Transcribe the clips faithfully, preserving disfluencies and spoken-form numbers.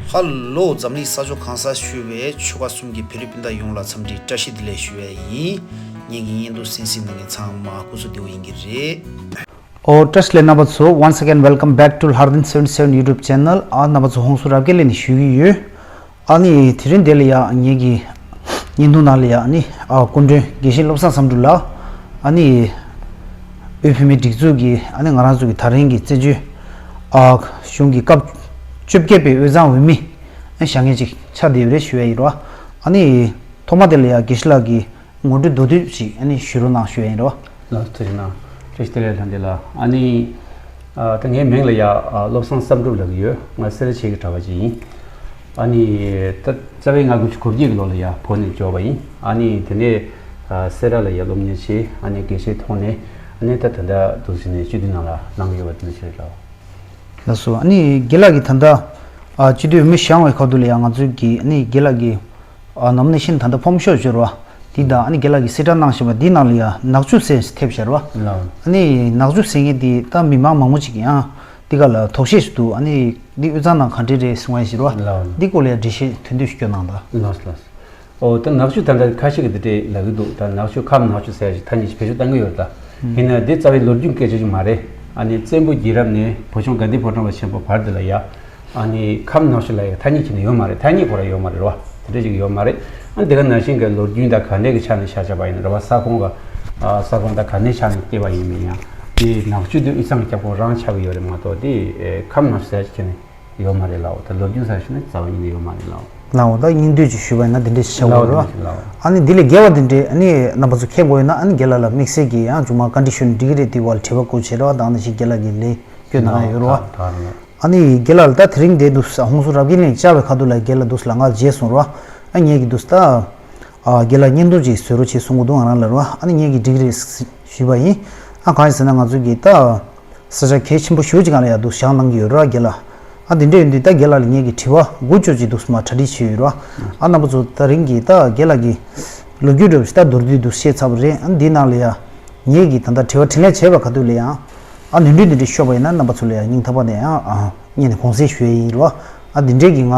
ཧ་ལོ། འཛམ་གླིང་ས་ཕྱོགས་གང་སར་བཞུགས་པའི་ཆོལ་ཁ་གསུམ་གྱི་བོད་རིགས་སྤུན་ཟླ་ཡོངས་ལ་འཚམས་འདྲི་བཀྲ་ཤིས་བདེ་ལེགས་ཞུ་ཡས་ཡིན། ངེད་ཀྱི་བརྙན་ཐུང་གསན་གཟིགས་གནང་མཁན་ཚང་མ་སྐུ་གཟུགས་བདེ་པོ་ཡིན་གྱི་རེད། ཨོ་བཀྲ་ཤིས་བདེ་ལེགས་རྣམ་པ་ཚོ། Once again, welcome back to Hardin seventy seven YouTube channel. ཨ་རྣམ་པ་ཚོ་ཧོན་སུར་རབ་རྒྱས་ལས་ནས་ཞུ་གི་ཡོད། ཨ་ནི་དེ་རིང་འདི་ལ་ཡ་ངེད་ཀྱི་བརྙན་ཐུང་ནང་ལ་ཡ་ཨ་ནི་ཨ་སྐུ་མགྲོན་དགེ་བཤེས་བློ་བཟང་བསམ་གྲུབ་ལགས། ཨ་ནི་དབུས་བོད་མིའི་སྒྲིག་འཛུགས་ཀྱི་ཨ་ནི་ང་རང་ཚོ་གི་ད་རིང་གི་བཙན་བྱོལ་ཨ་གཞུང་གི་སྐབས་བཅོ་བརྒྱད་པའི་དབུས་གཙང་འོས་མི་ཨ་བཞེངས་མཁན་ཅིག་ཆགས་བསྡད་ཡོད་རེད་ཞུ་ཡ་ཡིན་རོ། ཨ་ནི་ཐོག་མ་དེ་ལ་ཡ་དགེ་བཤེས་ལགས་ཀྱིས་ངོ་སྤྲོད་མདོར་བསྡུས་ཤིག་ཨ་ནི་ཞུ་རོགས་གནང་ཞུ་ཡ་ཡིན་རོ། ལགས་སོ། ཐུགས་རྗེ་གནང་། བཀྲ་ཤིས་བདེ་ལེགས་ལྷན་རྒྱས་ལ། ཨ་ནི་ཨ་ད་ངའི་མིང་ལ་ཡ་ཨ་བློ་བཟང་བསམ་གྲུབ་ལབ་ཀྱི་ཡོད། ང་སེ་ར་བྱེས་ཀྱི་གྲྭ་པ་ཅིག་ཡིན། ཨ་ནི་ད་རྩ་བའི་ང་དགུ་བཅུ་གོ་བརྒྱད་ཀྱི་ལོ་ལ་ཡ་བོད་ནས་འབྱོར་བ་ཡིན། ཨ་ནི་དེ་ནས་ཨ་སེ་ར་ལ་ཡ་སློབ་གཉེར་བྱས། ཨ་ནི་དགེ་བཤེས་ཐོན་ནས། ཨ་ནི་ད་ད་ལྟ་འདུག་སེ་ནས་སྤྱི་འཐུས་ནང་ལ་ལངས་ཡོད་པ་དེ་འདྲ་ཞིག་རེད་ལགས། ལགས་སོ། ཨ་ནི་དགེ་ལགས་ཀྱིས་ད་ལྟ་ཨ་སྤྱི་འཐུས་འོས་མི་བཞེངས་པའི་ཁ་ཐུག་ལ་ཡ་ང་ཚོའི་གི་ཨ་ནི་དགེ་ལགས་ཀྱི་ཨ་ནོ་མི་ནེ་ཤན་ད་ལྟ་ཕོམ་ཤོག་འབྱོར་བ་འདི་དང་། ཨ་ནི་དགེ་ལགས་ཀྱིས་གསལ་བསྒྲགས་གནང་བཞིན་པ་འདི་ནང་ལ་ཡ་ནག་ཆུ་ཟེར་ཐེབས་བཞག་ར་བ། ལགས། ཨ་ནི་ནག་ཆུ་ཟེར་མཁན་འདི་ད་མི་མང་མང་པོ་ཅིག་གིས་ཡང་འདི་ག་ལ་དོགས་གཞི་ཞིག་འདུག། ཨ་ནི་འདི་དབུས་གཙང་ནང་ག་འདྲས་རེད་གསུང་བ་ཞིག་ར་བ། ལགས། འདི་སྐོར་ལ་ཡ་འགྲེལ་བཤད་དོན་བསྡུས་ཤིག་སྐྱོན་གནང་དང་། ལགས་ལགས། ཨོ་ད་ནག་ཆུ་ད་ལྟ་ཁ་ཤས་ཀྱིས་འདི་འདྲས་ལབ་ཀྱི་འདུག། ད་ནག་ཆུ་ཁམས་ནག་ཆུ་ཟེར་ཞིག་ཐ་སྙད་ཅིག་བེད་སྤྱོད་གཏང་གི་ཡོད་ད། ཡིན་ན་འདི་རྩ་བའི་ལོ་རྒྱུས་སྐད་ཆ་ཅིག་མ་རེད། ཨ་ནི་བཙན་པོ་རྒྱལ་རབས་ནས་བོད་ཆུང་དགའ་ལྡན་ཕོ་བྲང་བ་ཆེན་པོ་བར་དུ་ལ་ཡ། ཨ་ནི་ཁམས་ནག་ཆུ་ལ་ཡ་ཐ་སྙད་ཅིག་ནི་ཡོད་མ་རེད། ཐ་སྙད་ཁོ་རང་ཡོད་མ་རེད་ར་བ། དེ་འདྲས་ཅིག་ཡོད་མ་རེད། ཨ་འདི་ག་ནང་བཞིན་གྱི་ལོ་རྒྱུས་དང་ག་འདྲས་ཀྱི་ཆ་ནས་ཆ་བཞག་པ་ཡིན་ན་ར་བ། ས་ཁོངས་ཀ་ས་ཁོངས་དང་ག་འདྲས་ཆ་ནས་བལྟས་པ་ཡིན་མིན་ཡང་། དེ་ནག་ཆུ་དེ་དབུས་གཙང་རྒྱབ་ཁོངས་རང་ཆགས་ཀྱི་ཡོད་རེད་མ་གཏོགས། དེ་ཁམས་ནག་ཆུ་ཟེར་ཅིག་ནི་ཡོད་མ་རེད་ལགས། ད་ལོ་རྒྱུས་ས་ཞུ་ན་རྩ་བ་ཉིད་ནས་ཡོད་མ་རེད་ལགས། ལགས་འོ། ད་སྙིང་བསྡུས་ཅིག་ཞུས་པ་ཡིན་ན་འདི་འདྲས་ཞིག་ཆགས་ཡོད་རེད་བ། ལགས་འོ། ཨ་ནི་འདི་ལས་རྒྱས་པ་འདི་འདྲས་ཨ་ནི་རྣམ་པ་ཚོ་མཁྱེན་དགོས་ཡོད་ན། ཨ་ནི་རྒན་ལགས་ལ་དམིགས་བསལ་གྱིས་ཡང་མཇུག་མ་བཀའ་འདྲི་ཞུས་ན་འགྲིག་གི་རེད། དེ་བར་དྲི་བ་བཀོད་བྱས་རེད་བ། ད་ནང་བཞིན་རྒན་ལགས་ཀྱིས་ལན་བསྐྱོན་གནང་ཡ་ཡོད་རེད་བ། ད་ད་རེད། ཨ་ནི་རྒན་ལགས་ལ་ད་དེ་རིང་འདིར་འདུག་ཧོན་སུར་རབ་རྒྱས་གླིང་བཅར་བའི་ཁ་ཐུག་ལ་རྒན་ལགས་འདུག་ལ་ང་རྗེས་སོང་རེད་བ། ཨ་ངེད་ཀྱིས་འདུག་ད་ཨ་རྒན་ལགས་བརྙན་ཐུང་ཅིག་བཟོ་རོགས་བྱེད་གསུང་གི་འདུག་ང་རང་ལ་རེད་བ། ཨ་ནི་ངེད་ཀྱིས་འགྲིག་གི་རེད་ཞུས་པ་ཡིན། ཨ་གང་ཡིན་ཟེར་ན་ང་ཚོ་གིས་ད་ས་ཆ་གལ་ཆེན་པོ་ཞེ་པོ་ཅིག་སྒང་ལ་ཡ་འདུག་བཞེངས་གནང་གི་ཡོད་རེད་བ་རྒན་ལགས། ཨ་དེ་འདྲ་ཡིན་དུས་ད་རྒན་ལགས་ལ་ངེད་ཀྱིས་དྲི་བ་དགུ་བཅུ་ཅིག་འདུག་མར་གྲ་སྒྲིག་བྱས་ཡོད་རེད་བ། ཨ་རྣམ་པ་ཚོ་ད་རིང་གི་ད་རྒན་ལགས་ཀྱི་ལོ་རྒྱུས་འདྲ་བོ་ཞིག་ད་མདོར་བསྡུས་འདུག་བཤད་ཚར་བ་རེད། ཨ་འདིའི་ནང་ལ་ཡ་ངེད་ཀྱིས་ད་ལྟ་དྲི་བ་དྲིས་ལན་བྱས་པ་ཁ་ཐུག་ལ་ཡང་ཨ་ནོར་འཁྲུལ་འདི་འདྲ་ཤོར་བ་ཡིན་ན་རྣམ་པ་ཚོ་ལ་ཡང་སྙིང་ཐག་པ་ནས་ཡང་ཨ་སྙན་ནས་དགོངས་སེལ་ཞུ་ཡས་ཡིན་རེད་བ། ཨ་འདི་འདྲས་ཀྱི་ང་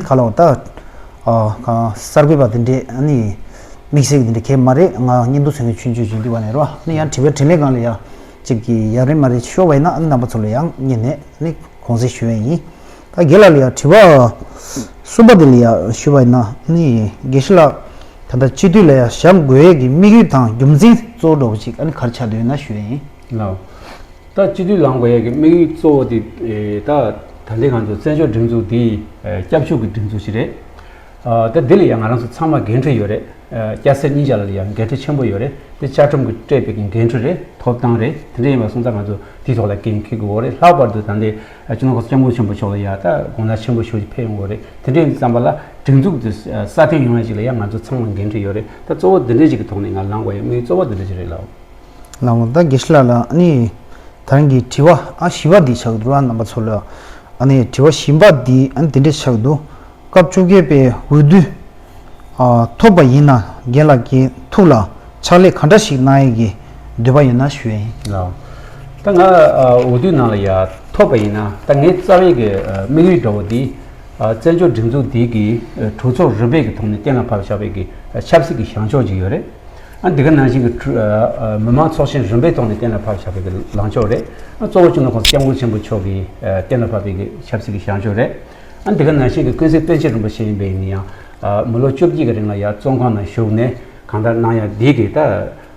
ག་ལ་བ་ད་ཨ་ག་གསར་འགོད་པ་འདི་འདྲས་ཨ་ནི་དམིགས་བསལ་གྱི་འདི་འདྲས་གང་ཡང་མ་རེད། ང་བརྙན་ཐུང་བཟོ་མཁན་ཆུང་ཆུང་ཅིག་འདུག་བ་ནས་རེད་བ། ཨ་ནི་ཡང་དྲི་བ་དྲིས་ལན་སྒང་ལ་ཡ་ཅིག་གི་ཡ་རེད་མ་རེད་ཤོར་བ་ཡིན་ན་ཨ་ནི་རྣམ་པ་ཚོ་ལ་ཡང་སྙན་ནས་ཨ་ནི་དགོངས་སེལ་ཞུ་ཡས་ཡིན། ད་རྒན་ལགས་ལ་ཡ་དྲི་བ་གསུམ་པ་དེ་ལ་ཡ་ཞུས་པ་ཡིན་ན། ཨ་ནི་དགེ་བཤེས་ལགས་ད་ལྟ་སྤྱི་འཐུས་ལ་ཡ་བཞེངས་དགོས་ཡས་ཀྱི་དམིགས་ཡུལ་དང་རྒྱུ་མཚན་གཙོ་བོ་འདྲ་བོ་ཅིག་ཨ་ནི་ག་རེ་ཆགས་བསྡད་ཡོད་ན་ཞུ་ཡས་ཡིན། ལགས། ད་སྤྱི་འཐུས་ལངས་དགོས་ཡས་ཀྱི་དམིགས་ཡུལ་གཙོ་བོ་དེ་ཨེ་ད་ད་ལྟའི་ང་ཚོ་བཙན་བྱོལ་སྒྲིག་འཛུགས་འདི་ཨེ་སྐྱབས་བཅོལ་གྱི་སྒྲིག་འཛུགས་ཤིག་རེད། ཨ་ད་འདི་ལ་ཡང་ང་རང་ཚོ་ཚང་མ་འགན་འཁྲི་ཡོད་རེད། ཨ་སྐྱ་སེར་གཉིས་ཆ་ལ་ཡང་འགན་འཁྲི་ཆེན་པོ་ཡོད་རེད། དེ་བཅའ་ཁྲིམས་ཀྱིས་སྤྲད་པའི་གི་འགན་འཁྲི་རེད། ཐོབ་ཐང་རེད། དེ་འདྲ་ཡིན་པ་སོང་ཙང་ང་ཚོ་དེའི་ཐོག་ལ་འགན་འཁྱེར་དགོས་རེད། ལྷག་པར་དུ་ད་ལྟའི་ཨ་སྤྱི་ནོར་གོང་ས་སྐྱབས་མགོན་ཆེན་པོ་མཆོག་ལ་ཡང་ད་དགོངས་དག་ཆེན་པོ་ཞེ་པོ་ཅིག་ཕེབས་ཡོང་དགོས་རེད། དེ་འདྲ་ཡིན་དུས་ཙམ་པ་ལ་སྒྲིག་འཛུགས་དེ་ཨ་སྲ་བརྟན་ཡོང་ཡ་ཅིག་ལ་ཡང་ང་ཚོ་ཚང་མ་འགན་འཁྲི་ཡོད་རེད། ད་གཙོ་བོ་འདི་འདྲ་ཅིག་གི་ཐོག་ནས་ང་ལངས་དགོས་ཡ་དམིགས་ཡུལ་གཙོ་བོ་འདི་འདྲ་ཅིག་རེད་ལགས། ལགས་འོང་། ད་དགེ་བཤེས་ལགས་ལ་ཨ་ནི་ད་རིང་གི་དྲི་བ་ཨ་བཞི་པ་འདི་ཆགས་འདུག་ར། རྣམ་པ་ཚོ་ལ་ཨ་ནི་དྲི་བ་བཞི་པ་འདི་ཨ་ནི་འདི་འདྲས་ཆགས་འདུག། སྐབས་བཅོ་བརྒྱད་པའི་འོས་བསྡུ་ཨ་ཐོབ་པ་ཡིན་ན་རྒན་ལགས་ཀྱི་ཐུགས་ལ་ཕྱག་ལས་ག་འདྲ་ཞིག་གནང་ཡས་ཀྱི་འདོད་པ་ཡོད་ན་ཞུ་ཡས་ཡིན། ལགས། ད་ང་ཨ་འོས་བསྡུ་ནང་ལ་ཡ་ཐོབ་པ་ཡིན་ན་ད་ངའི་རྩ་བའི་གི་ཨ་དམིགས་ཡུལ་འདྲ་བོ་འདི་ཨ་བཙན་བྱོལ་སྒྲིག་འཛུགས་འདི་གི་ཨ་གྲོས་ཚོགས་རིམ་པའི་གི་ཐོག་ནས་གཏན་ལ་ཕབ་བཞག་པའི་གི་ཨ་ཆབ་སྲིད་ཀྱི་བྱང་ཕྱོགས་ཅིག་ཡོད་རེད། ཨ་འདི་ག་ནང་བཞིན་གྱི་ཨ་ཨ་མི་མང་ཚོགས་ཆེན་རིམ་པའི་ཐོག་ནས་གཏན་ལ་ཕབ་བཞག་པའི་གི་ལངས་ཕྱོགས་རེད། ཨ་གཙོ་བོ་སྤྱི་ནོར་གོང་ས་སྐྱབས་མགོན་ཆེན་པོ་མཆོག་གིས་ཨ་གཏན་ལ་ཕབ་པའི་གི་ཆབ་སྲིད་ཀྱི་བྱང་ཕྱོགས་རེད། ཨ་འདི་ག་ནང་བཞིན་གྱི་ཀུན་གཟིགས་པཎ་ཆེན་རིན་པོ་ཆེ་ཡིན་པ་ཡིན་ན་ཡང་ཨ་མི་ལོ་བཅོ་བརྒྱད་ཀྱི་རིང་ལ་ཡང་བཙོན་ཁང་ནང་བཞུགས་ནས་གང་ལྟར་གནང་ཡ་འདི་གི་ད་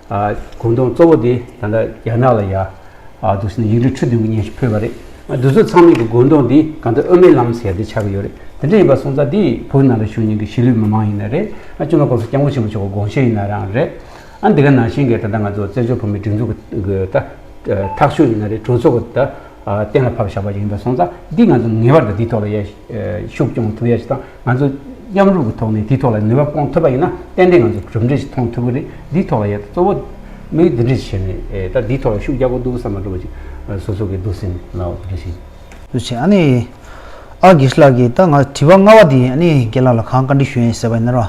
ཨ་གོ་དོན་གཙོ་བོ་དེ་ད་ལྟ་རྒྱ་ནག་ལ་ཡ་ཨ་འདུག་སེ་ནས་ཡིག་འབྲུ་ཁྲི་བདུན་གྱི་སྙན་ཞུ་ཕུལ་བ་རེད། ཨ་འདི་ཚོ་ཚང་མའི་གི་དགོངས་དོན་འདི་གང་ལྟར་དབུ་མའི་ལམ་ཟེར་ཏེ་ཆགས་ཀྱི་ཡོད་རེད། དེ་འདྲ་ཡིན་པ་སོང་ཙང་འདི་བོད་ནང་ལ་བཞུགས་མཁན་གྱི་གཞིས་ལུས་མི་མང་ཡིན་ན་རེད། ཨ་སྤྱི་ནོར་གོང་ས་སྐྱབས་མགོན་ཆེན་པོ་མཆོག་གི་དགོངས་བཞེད་ཡིན་ན་རང་རེད། ཨ་འདི་ག་ནང་བཞིན་གྱི་ད་ལྟ་ང་ཚོ་བཙན་བྱོལ་བོད་མིའི་སྒྲིག་འཛུགས་ཀྱི་ད་ཐག་གཅོད་ཡིན་ན་རེད། གྲོས་ཚོགས་ཀྱི་ད་གཏན་ལ་ཕབ་བཞག་པ་ཡིན་པ་སོང་ཙང་འདི་ང་ཚོ་ངེས་པར་དུ་འདིའི་ཐོག་ལ་ཡ་ཤུགས་སྐྱོང་ཐུབ་ཡ་ཞིག་དང་། ང་ཚོ་མཉམ་རུབ་ཀྱི་ཐོག་ནས་དེའི་ཐོག་ལ་ནུས་པ་སྤུངས་ཐུབ་པ་ཡིན་ན་ཏན་ཏན་ང་ཚོ་གྲུབ་འབྲས་ཤིག་མཐོང་ཐུབ་ཀྱི་རེད། འདིའི་ཐོག་ལ་ཡ་གཙོ་བོ་དམིགས་ཡུལ་འདི་འདྲ་ཞིག་བྱས་ནས་ཨེ་ད་འདིའི་ཐོག་ལ་ཤུགས་རྒྱག་དགོས་འདུག་བསམ་པ་འདྲ་བོ་ཅིག་སོ་སོ་གི་འདུག་སེམས་ལ་འོ་དེ་འདྲ་ཞིག་འདུག་བྱས། ཨ་ནི་ཨ་དགེ་བཤེས་ལགས་ཀྱིས་ད་ང་དྲི་བ་ལྔ་པ་དེ་ཨ་ནི་རྒན་ལགས་ལ་གང་བཀའ་འདྲི་ཞུ་ཡིན་ཟེར་བ་ཡིན་ན་ར།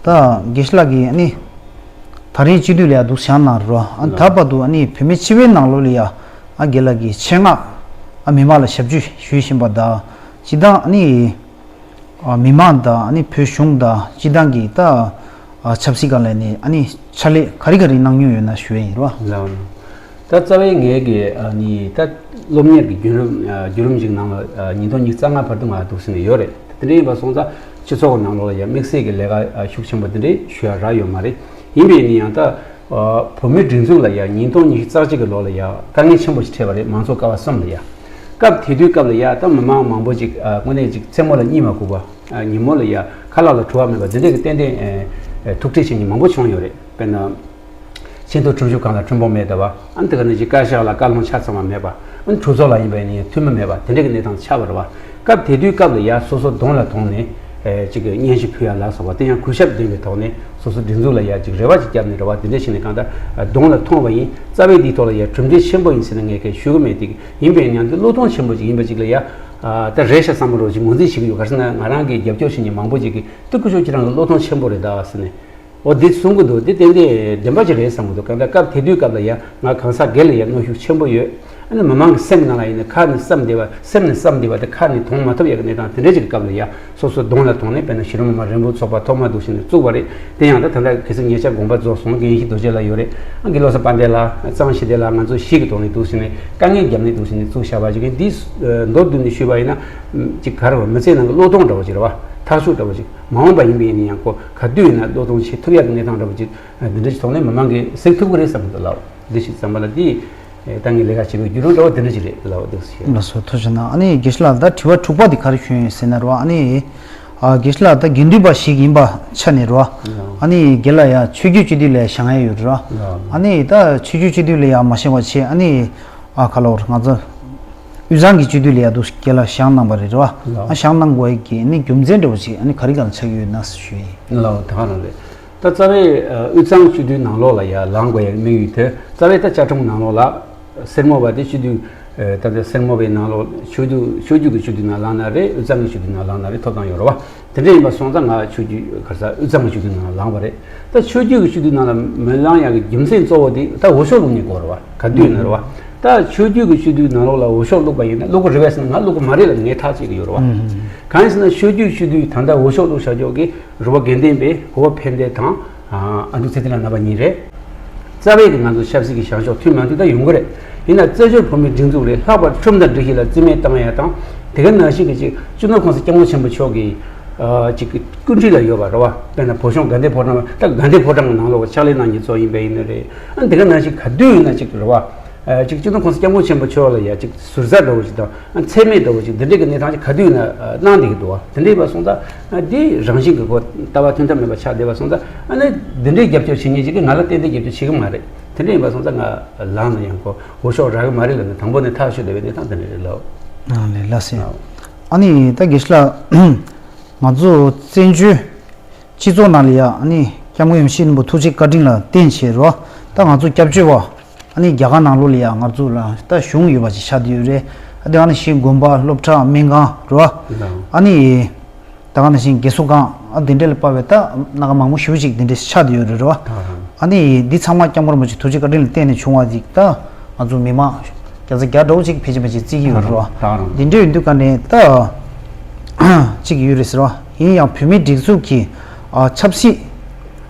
ད་དགེ་བཤེས་ལགས་ཀྱིས་ཨ་ནི་ད་རིང་སྤྱི་འཐུས་ལ་ཡ་འདུག་བཞེངས་གནང་ར། ཨ་ད་བར་དུ་ཨ་ནི་བོད་མི་སྤྱི་པའི་ནང་ལོགས་ལ་ཡ་ཨ་རྒན་ལགས་ཀྱིས་ཆེད་མངགས་ཨ་མི་མང་ལ་ཞབས་ཕྱི་ཞུ་བཞིན་པ་དང་། སྤྱིར་བཏང་ཨ་ནི། མི་མང་དང་ཨ་ནི་བོད་གཞུང་དང་སྤྱི་བཏང་གི་ད་ཆབ་སྲིད་སྒང་ལ་ནི་ཨ་ནི་ཕྱག་ལས་ག་རེ་ག་རེ་གནང་མྱོང་ཡོད་ན་ཞུ་ཡ་ཡིན་རོ། ལགས། ད་རྩ་བའི་ངས་ཀྱི་ཨ་ནི་ད་སློབ་གཉེར་གྱི་བརྒྱུད་རིམ་བརྒྱུད་རིམ་ཞིག་ནང་ལ་ཉིས་སྟོང་ཉི་ཤུ་རྩ་ལྔ་བར་དུ་ང་འདུག་ཟིན་ནས་ཡོད་རེད། དེ་འདྲ་ཡིན་པ་སོང་ཙང་སྤྱི་ཚོགས་ཀྱི་ནང་ལོགས་ལ་ཡང་དམིགས་བསལ་གྱི་ལས་ཀ་ཤུགས་ཆེན་པོ་དེ་འདྲ་ཞུ་ཡ་རག་ཡོད་མ་རེད། ཡིན་པས་ནི་ཡང་ད་བོད་མིའི་སྒྲིག་འཛུགས་ལ་ཡང་ཉིས་སྟོང་ཉི་ཤུ་རྩ་གཅིག་གི་ལོ་ལ་ཡང་དཀའ་ངལ་ཆེན་པོ་ཞིག་འཕྲད་པ་རེད། མང་ཚོགས་ཀ་བ་གསུམ་ལ་ཡང་། སྐབས་དེ་དུས་སྐབས་ལ་ཡང་ད་མི་མང་མང་པོ་ཅིག་དངོས་གནས་ཅིག་མཚན་མོ་ལ་གཉིད་མ་ཁུག་པ། ཉིན་མོ་ལ་ཡང་ཁ་ལག་ལ་བྲོ་བ་མེད་པ་དེ་འདྲ་གི་ཏན་ཏན་ཐུག་འཕྲད་བྱེད་མཁན་མང་པོ་བྱུང་ཡོད་རེད། དཔེར་ན། ཆེས་མཐོའི་ཁྲིམས་ཞིབ་ཁང་ལ་ཁྲིམས་དཔོན་མེད་པ། ཨ་ནི་དེ་ག་ནང་བཞིན་བཀའ་ཤག་ལ་བཀའ་བློན་ཆ་ཚང་བ་མེད་པ། ཨ་ནི་གྲོས་ཚོགས་ལ་ཡིན་པ་ཡིན་ན་ཡང་འཐུས་མི་མེད་པ་དེ་འདྲ་གི་གནས་སྟངས་ཆགས་པ་རེད་བ། སྐབས་དེ་དུས་སྐབས་ལ་ཡ་སོ་སོ་གདོང་ལ་ཐོངས་ནས་ཨེ་ཅིག་གི་སྙན་ཞུ་ཕུལ་ཡ་ལ་སོགས་པ་དེ་ཡང་གུས་ཞབས་ལྡན་པའི་ཐོག་ནས་སོ་སོ་སྒྲིག་འཛུགས་ལ་ཡ་ཅིག་རེ་བ་ཅིག་བརྒྱབ་ནས་རེད་བ། དེ་འདྲ་བྱས་ནས་གང་ལྟར་གདོང་ལ་ཐོངས་པ་ཡིན། རྩ་བའི་འདིའི་ཐོག་ལ་ཡ་གྲུབ་འབྲས་ཆེན་པོ་ཡིན་ཟེར་ནས་ངས་གས་ཞུ་གི་མེད་དེ། ཡིན་པས་ཡང་འདི་བློས་གཏོང་ཆེན་པོ་ཅིག་ཡིན་པ་ཅིག་ལ་ཡ་ད་རེད་ཤག་བསམ་པ་རོ་ཅིག་ངོས་འཛིན་བྱེད་ཀྱི་ཡོད། ག་རེ་ཟེར་ན་ང་རང་གི་རྒྱབ་སྐྱོར་བྱེད་མཁན་མང་པོ་ཅིག་གིས་དེ་སྐུ་ཞབས་ཁྱེད་རང་གི་བློས་གཏོང་ཆེན་པོ་རེད་ད་ཟེར་ནས། འོ་འདི་གསུང་གི་འདུག་འདི་ཏན་ཏན་བདེན་པ་ཅིག་རེད་བསམ་གི་འདུག་གང་ལྟར་སྐབས་དེ་དུས་སྐབས་ལ་ཡང་ང་གང་ཟག་སྒེར་ལ་ཡང་གནོན་ཤུགས་ཆེན་པོ་ཡོད། ཨ་ནི་མི་མང་གི་སེམས་ནང་ལ་ཡིན་ན་ཁ་ནས་བསམ་བསྡད་པ་སེམས་ནས་བསམ་བསྡད་པ་དེ་ཁ་ནས་གཏོང་མ་ཐུབ་ཡག་གི་གནས་སྟངས་དེ་འདྲ་ཅིག་གི་སྐབས་ལ་ཡང་སོ་སོ་གདོང་ལ་ཐོངས་ནས། དཔེར་ན་གཞི་རིམ་མི་མང་རིམ་སྤོར་ཚོགས་པ་ཐོག་མ་འདུག་བྱས་ནས་བཙུགས་པ་རེད། དེ་ཡང་ད་ད་ལྟ་གལ་སྲིད་ཉེ་ཆར་དགོངས་པ་རྫོགས་སོང་། དགེ་བཤེས་རྡོ་རྗེ་ལགས་ཡོད་རེད། ཨ་དགེ་བློ་བཟང་དཔལ་ལྡན་ལགས། གཙང་ཞི་བདེ་ལགས། ང་ཚོ་བཞི་གི་ཐོག་ནས་འདུག་བྱས་ནས་དཀའ་ངལ་བརྒྱབ་ནས་འདུག་བྱས་ནས་བཙུགས་བཞག་པ་ཅིག་ཡིན། འདི་མདོར་བསྡུས་ནས་ཞུས་པ་ཡིན་ན་ཅིག་ག་རེ་བ་མི་ཚེ་ནང་གི་བློས་གཏོང་འདྲ་བོ་ཅིག་རེད་བ། ཐག་གཅོད་འདྲ་བོ་ཅིག་མ་འོངས་པ་ཡིན་པ་ཡིན་ན་ཡང་ཁོ་ག་དུས་ཡིན་ན་བློས་གཏོང་བྱེད་ཐུབ་ཡག་གི་གནས་སྟངས་འདྲ་བོ་ཅིག་འདི་འདྲ་ཞིག་ཐོག་ནས་མི་མང་གིས་གཟིགས་ཐུབ་ཀྱི་རེད་བསམ་གྱི་འདུག་ལགས། འདི་ཞིག་བསམ་པ་ལ་འདི་ད་ངས་ལས་ཀ་བྱེད་པའི་བརྒྱུད་རིམ་འདྲ་བོ་འདི་འདྲ་ཞིག་རེད་ལགས། འདུག་ཞེས། ལགས་སོ། ཐུགས་རྗེ་གནང་། ཨ་ནི་དགེ་བཤེས་ལགས་ད་དྲི་བ་དྲུག་པ་འདི་ག་རེ་ཞུས་ཡོད་ཟེར་ན་རོ། ཨ་ནི་ཨ་དགེ་བཤེས་ལགས་ད་དགེ་འདུན་པ་ཞིག་ཡིན་པ་ཆ་ནས་རོ། ཨ་ནི་དགེ་ལགས་ཡ་ཆོས་བརྒྱུད་སྤྱི་འཐུས་ལ་བཞེངས་ཡ་ཡོད་རོ། ཨ་ནི་ད་ཆོས་བརྒྱུད་སྤྱི་འཐུས་ལ་ཡ་མ་བཞེངས་པ་བྱས། ཨ་ནི་ཨ་ག་ལོར་ང་ཚོ་དབུས་གཙང་གི་སྤྱི་འཐུས་ལ་ཡ་འདུག་དགེ་ལགས་བཞེངས་གནང་པ་རེད་རོ། ཨ་བཞེངས་གནང་དགོས་ཡ་གི་ཨ་ནི་རྒྱུ་མཚན་འདྲ་བོ་ཅིག་ཨ་ནི་ག་རེ་ག་ལ་ཆགས་ཀྱི་ཡོད་ན་ཞུ་ཡ་ཡིན། ལགས། ད་ག་རང་རེད། ད་རྩ་བའི་ཨ་དབུས་གཙང་སྤྱི་འཐུས་ནང་ལོགས་ལ་ཡ་ལངས་དགོས་ཡ་དམིགས་ཡུལ་དེ་རྩ་བའི་ད་བཅའ་ཁྲིམས་ནང་ལོགས་ལ་སེར་མོ་བ་དེ་སྤྱི་འཐུས་ཨ་ད་ལྟ་སེར་མོ་བའི་ནང་ལོགས་ཆོས་བརྒྱུད་ཆོས་བརྒྱུད་ཀྱི་སྤྱི་འཐུས་ནང་ལངས་ན་རེད། དབུས་གཙང་གི་སྤྱི་འཐུས་ནང་ལངས་ན་རེད། ཐོབ་ཐང་ཡོད་རེད་བ། དེ་འདྲ་ཡིན་པ་སོང་ཙང་ང་ཆོས་བརྒྱུད་ག་རེ་ཟ་དབུས་གཙང་གི་སྤྱི་འཐུས་ནང་ལངས་པ་རེད། ད་ཆོས་བརྒྱུད་ཀྱི་སྤྱི་འཐུས་ནང་ལ་མི་ལངས་ཡག་གི་རྒྱུ་མཚན་གཙོ་བོ་དེ་ད་འོས་ཤོག་བླུག་ནས་དགོས་རེད་བ། ག་དུས་ཡིན་ན་རེད་བ། ད་ཆོས་བརྒྱུད་ཀྱི་སྤྱི་འཐུས་ནང་ལོགས་ལ་འོས་ཤོག་བླུག་པ་ཡིན་ན་བླུག་གི་རེད་བས་ཟེར་ན་ང་བླུག་གི་མ་རེད་ལབ་ངས་ཐག་བཅད་ཀྱི་ཡོད་རེད་བ། གང་ཡིན་ཟེར་ན་ཆོས་བརྒྱུད་སྤྱི་འཐུས་ད་ལྟ་འོས་ཤོག་བླུག་བཞག་ཕྱོགས་ཀྱི་རུ་བ་དགེ་ལྡན་པའི་གོ་བ་ཕན་བདེ་དང་ཨ་འབྲུག་ཚེ་བརྟན་ལགས་རྣམ་པ་གཉིས་རེད། རྩ་བའི་གི་ང་ཚོ་ཆབ་སྲིད་ཀྱི་བྱང་ཕྱོགས་མཐུན་མ་མཐུན་ད་ཡོང་གི་རེད། ཡིན་ན་བཙན་བྱོལ་བོད་མིའི་སྒྲིག་འཛུགས་རེད། ལྷག་པར་ཁྲིམས་དང་སྒྲིག་གཞི་ལ་རྩིས་མེད་བཏང་ཡ་དང་། དེ་ག་ནང་བཞིན་གྱི་ཅིག་སྤྱི་ནོར་༸གོང་ས་༸སྐྱབས་མགོན་ཆེན་པོ་མཆོག་གི་ཨ་ཅིག་གི་སྐུ་ཁྲིད་ལ་ཡོད་པ་རེད་བ། དཔེར་ན་བོད་གཞུང་དགའ་ལྡན་ཕོ་བྲང་ད་དགའ་ལྡན་ཕོ་བྲང་གི་ནང་ལོགས་ཕྱག་ལས་གནང་མཁན་ཚོ་ཡིན་པ་ཡིན་ན་རེད། ཨ་དེ་ག་ནང་བཞིན་ག་དུས་ཡིན་ན་ཅིག་རེད་བ། ཨ་ཅིག་སྤྱི་ནོར་༸གོང་ས་༸སྐྱབས་མགོན་ཆེན་པོ་མཆོག་ལ་ཡ་ཅིག་ཟུར་ཟ་འདྲ་བོ་ཅིག་དང་། ཨ་མཚན་སྨད་འདྲ་བོ་ཅིག་འདི་འདྲའི་གི་གནས་སྟངས་ཅིག་ག་དུས་ཡིན་ན་ཨ་གནང་བསྡད་ཀྱི་འདུག་བ། དེ་འདྲ་ཡིན་པ་སོང་ཙང་ཨ་འདི་རང་བཞིན་གྱི་གོ་ལྟ་བ་མཐུན་ཐབས་མེད་པ་ཆགས་བསྡད་པ་སོང་ཙང་། ཨ་ནི་འདི་འདྲའི་རྒྱབ་སྐྱོར་བྱེད་མཁན་ཅིག་གིས་ང་ལ་ཏན་ཏན་རྒྱབ་སྐྱོར་བྱེད་ཀྱི་མ་རེད། དེ་འདྲ་ཡིན་པ་སོང་ཙང་ང་ལངས་ན་ཡང་ཁོ་འོས་ཤོག་རག་གི་མ་རེད་ལབ་ནས་དང་པོ་ནས་ཐག་ཆོད་བསྡད་པའི་གནས་སྟངས་དེ་འདྲ་རེད་ལགས། ཨ་ལས་ལགས་སེ། ཨ་ནི་ད་དགེ་བཤེས་ལགས། ང་ཚོ་བཙན་བྱོལ་སྤྱི་ཚོགས་ནང་ལ་ཡ་ཨ་ནི་༸སྐྱབས་མགོན་ཡིད་བཞིན་ནོར་བུ་ཐུགས་རྗེ་བཀའ་དྲིན་ལ་བརྟེན་བྱས་རོ། ད་ང་ཚོ་སྐྱབས་བཅོལ་བ་ཨ་ནི་རྒྱ་གར་ནང་ལོགས་ལ་ཡ་ང་ཚོ་ལ་ད་གཞུང་ཡོད་པ་ཅིག་ཆགས་བསྡད་ཡོད་རེད། ཨ་དེ་ཨ་ནི་ཞིང་དགོན་པ་སློབ་གྲྭ་སྨན་ཁང་རོ། ཨ་ནི་ད་ག་ནང་བཞིན་རྒས་གསོ་ཁང་ཨ་དེ་འདྲ་ལ་དཔག་པའི་ད་སྣ་ཁ་མང་པོ་ཞེ་པོ་ཅིག་དེ་འདྲ་ཆགས་བསྡད་ཡོད་རེད་རོ། ཨ་ནི་འདི་ཚང་མ་༸སྐྱབས་མགོན་རིན་པོ་ཆེ་ཐུགས་རྗེ་བཀའ་དྲིན་ལ་བརྟེན་ནས་བྱུང་བ་ཅིག་ད་ང་ཚོ་མི་མང་བརྒྱ་ཆ་བརྒྱ་འདྲ་བོ་ཅིག་ཕལ་ཆེར་ཕལ་ཆེར་བརྩི་གི་ཡོད་རེད་རོ། དེ་འདྲ་ཡིན་དུས་ག་ནས་ད་ཅིག་ཡོད་རེད་ཟེར་བ། ཡིན་ཡང་བོད་མིའི་སྒྲིག་འཛུགས་ཀྱི་ཨ་ཆབ་སྲིད་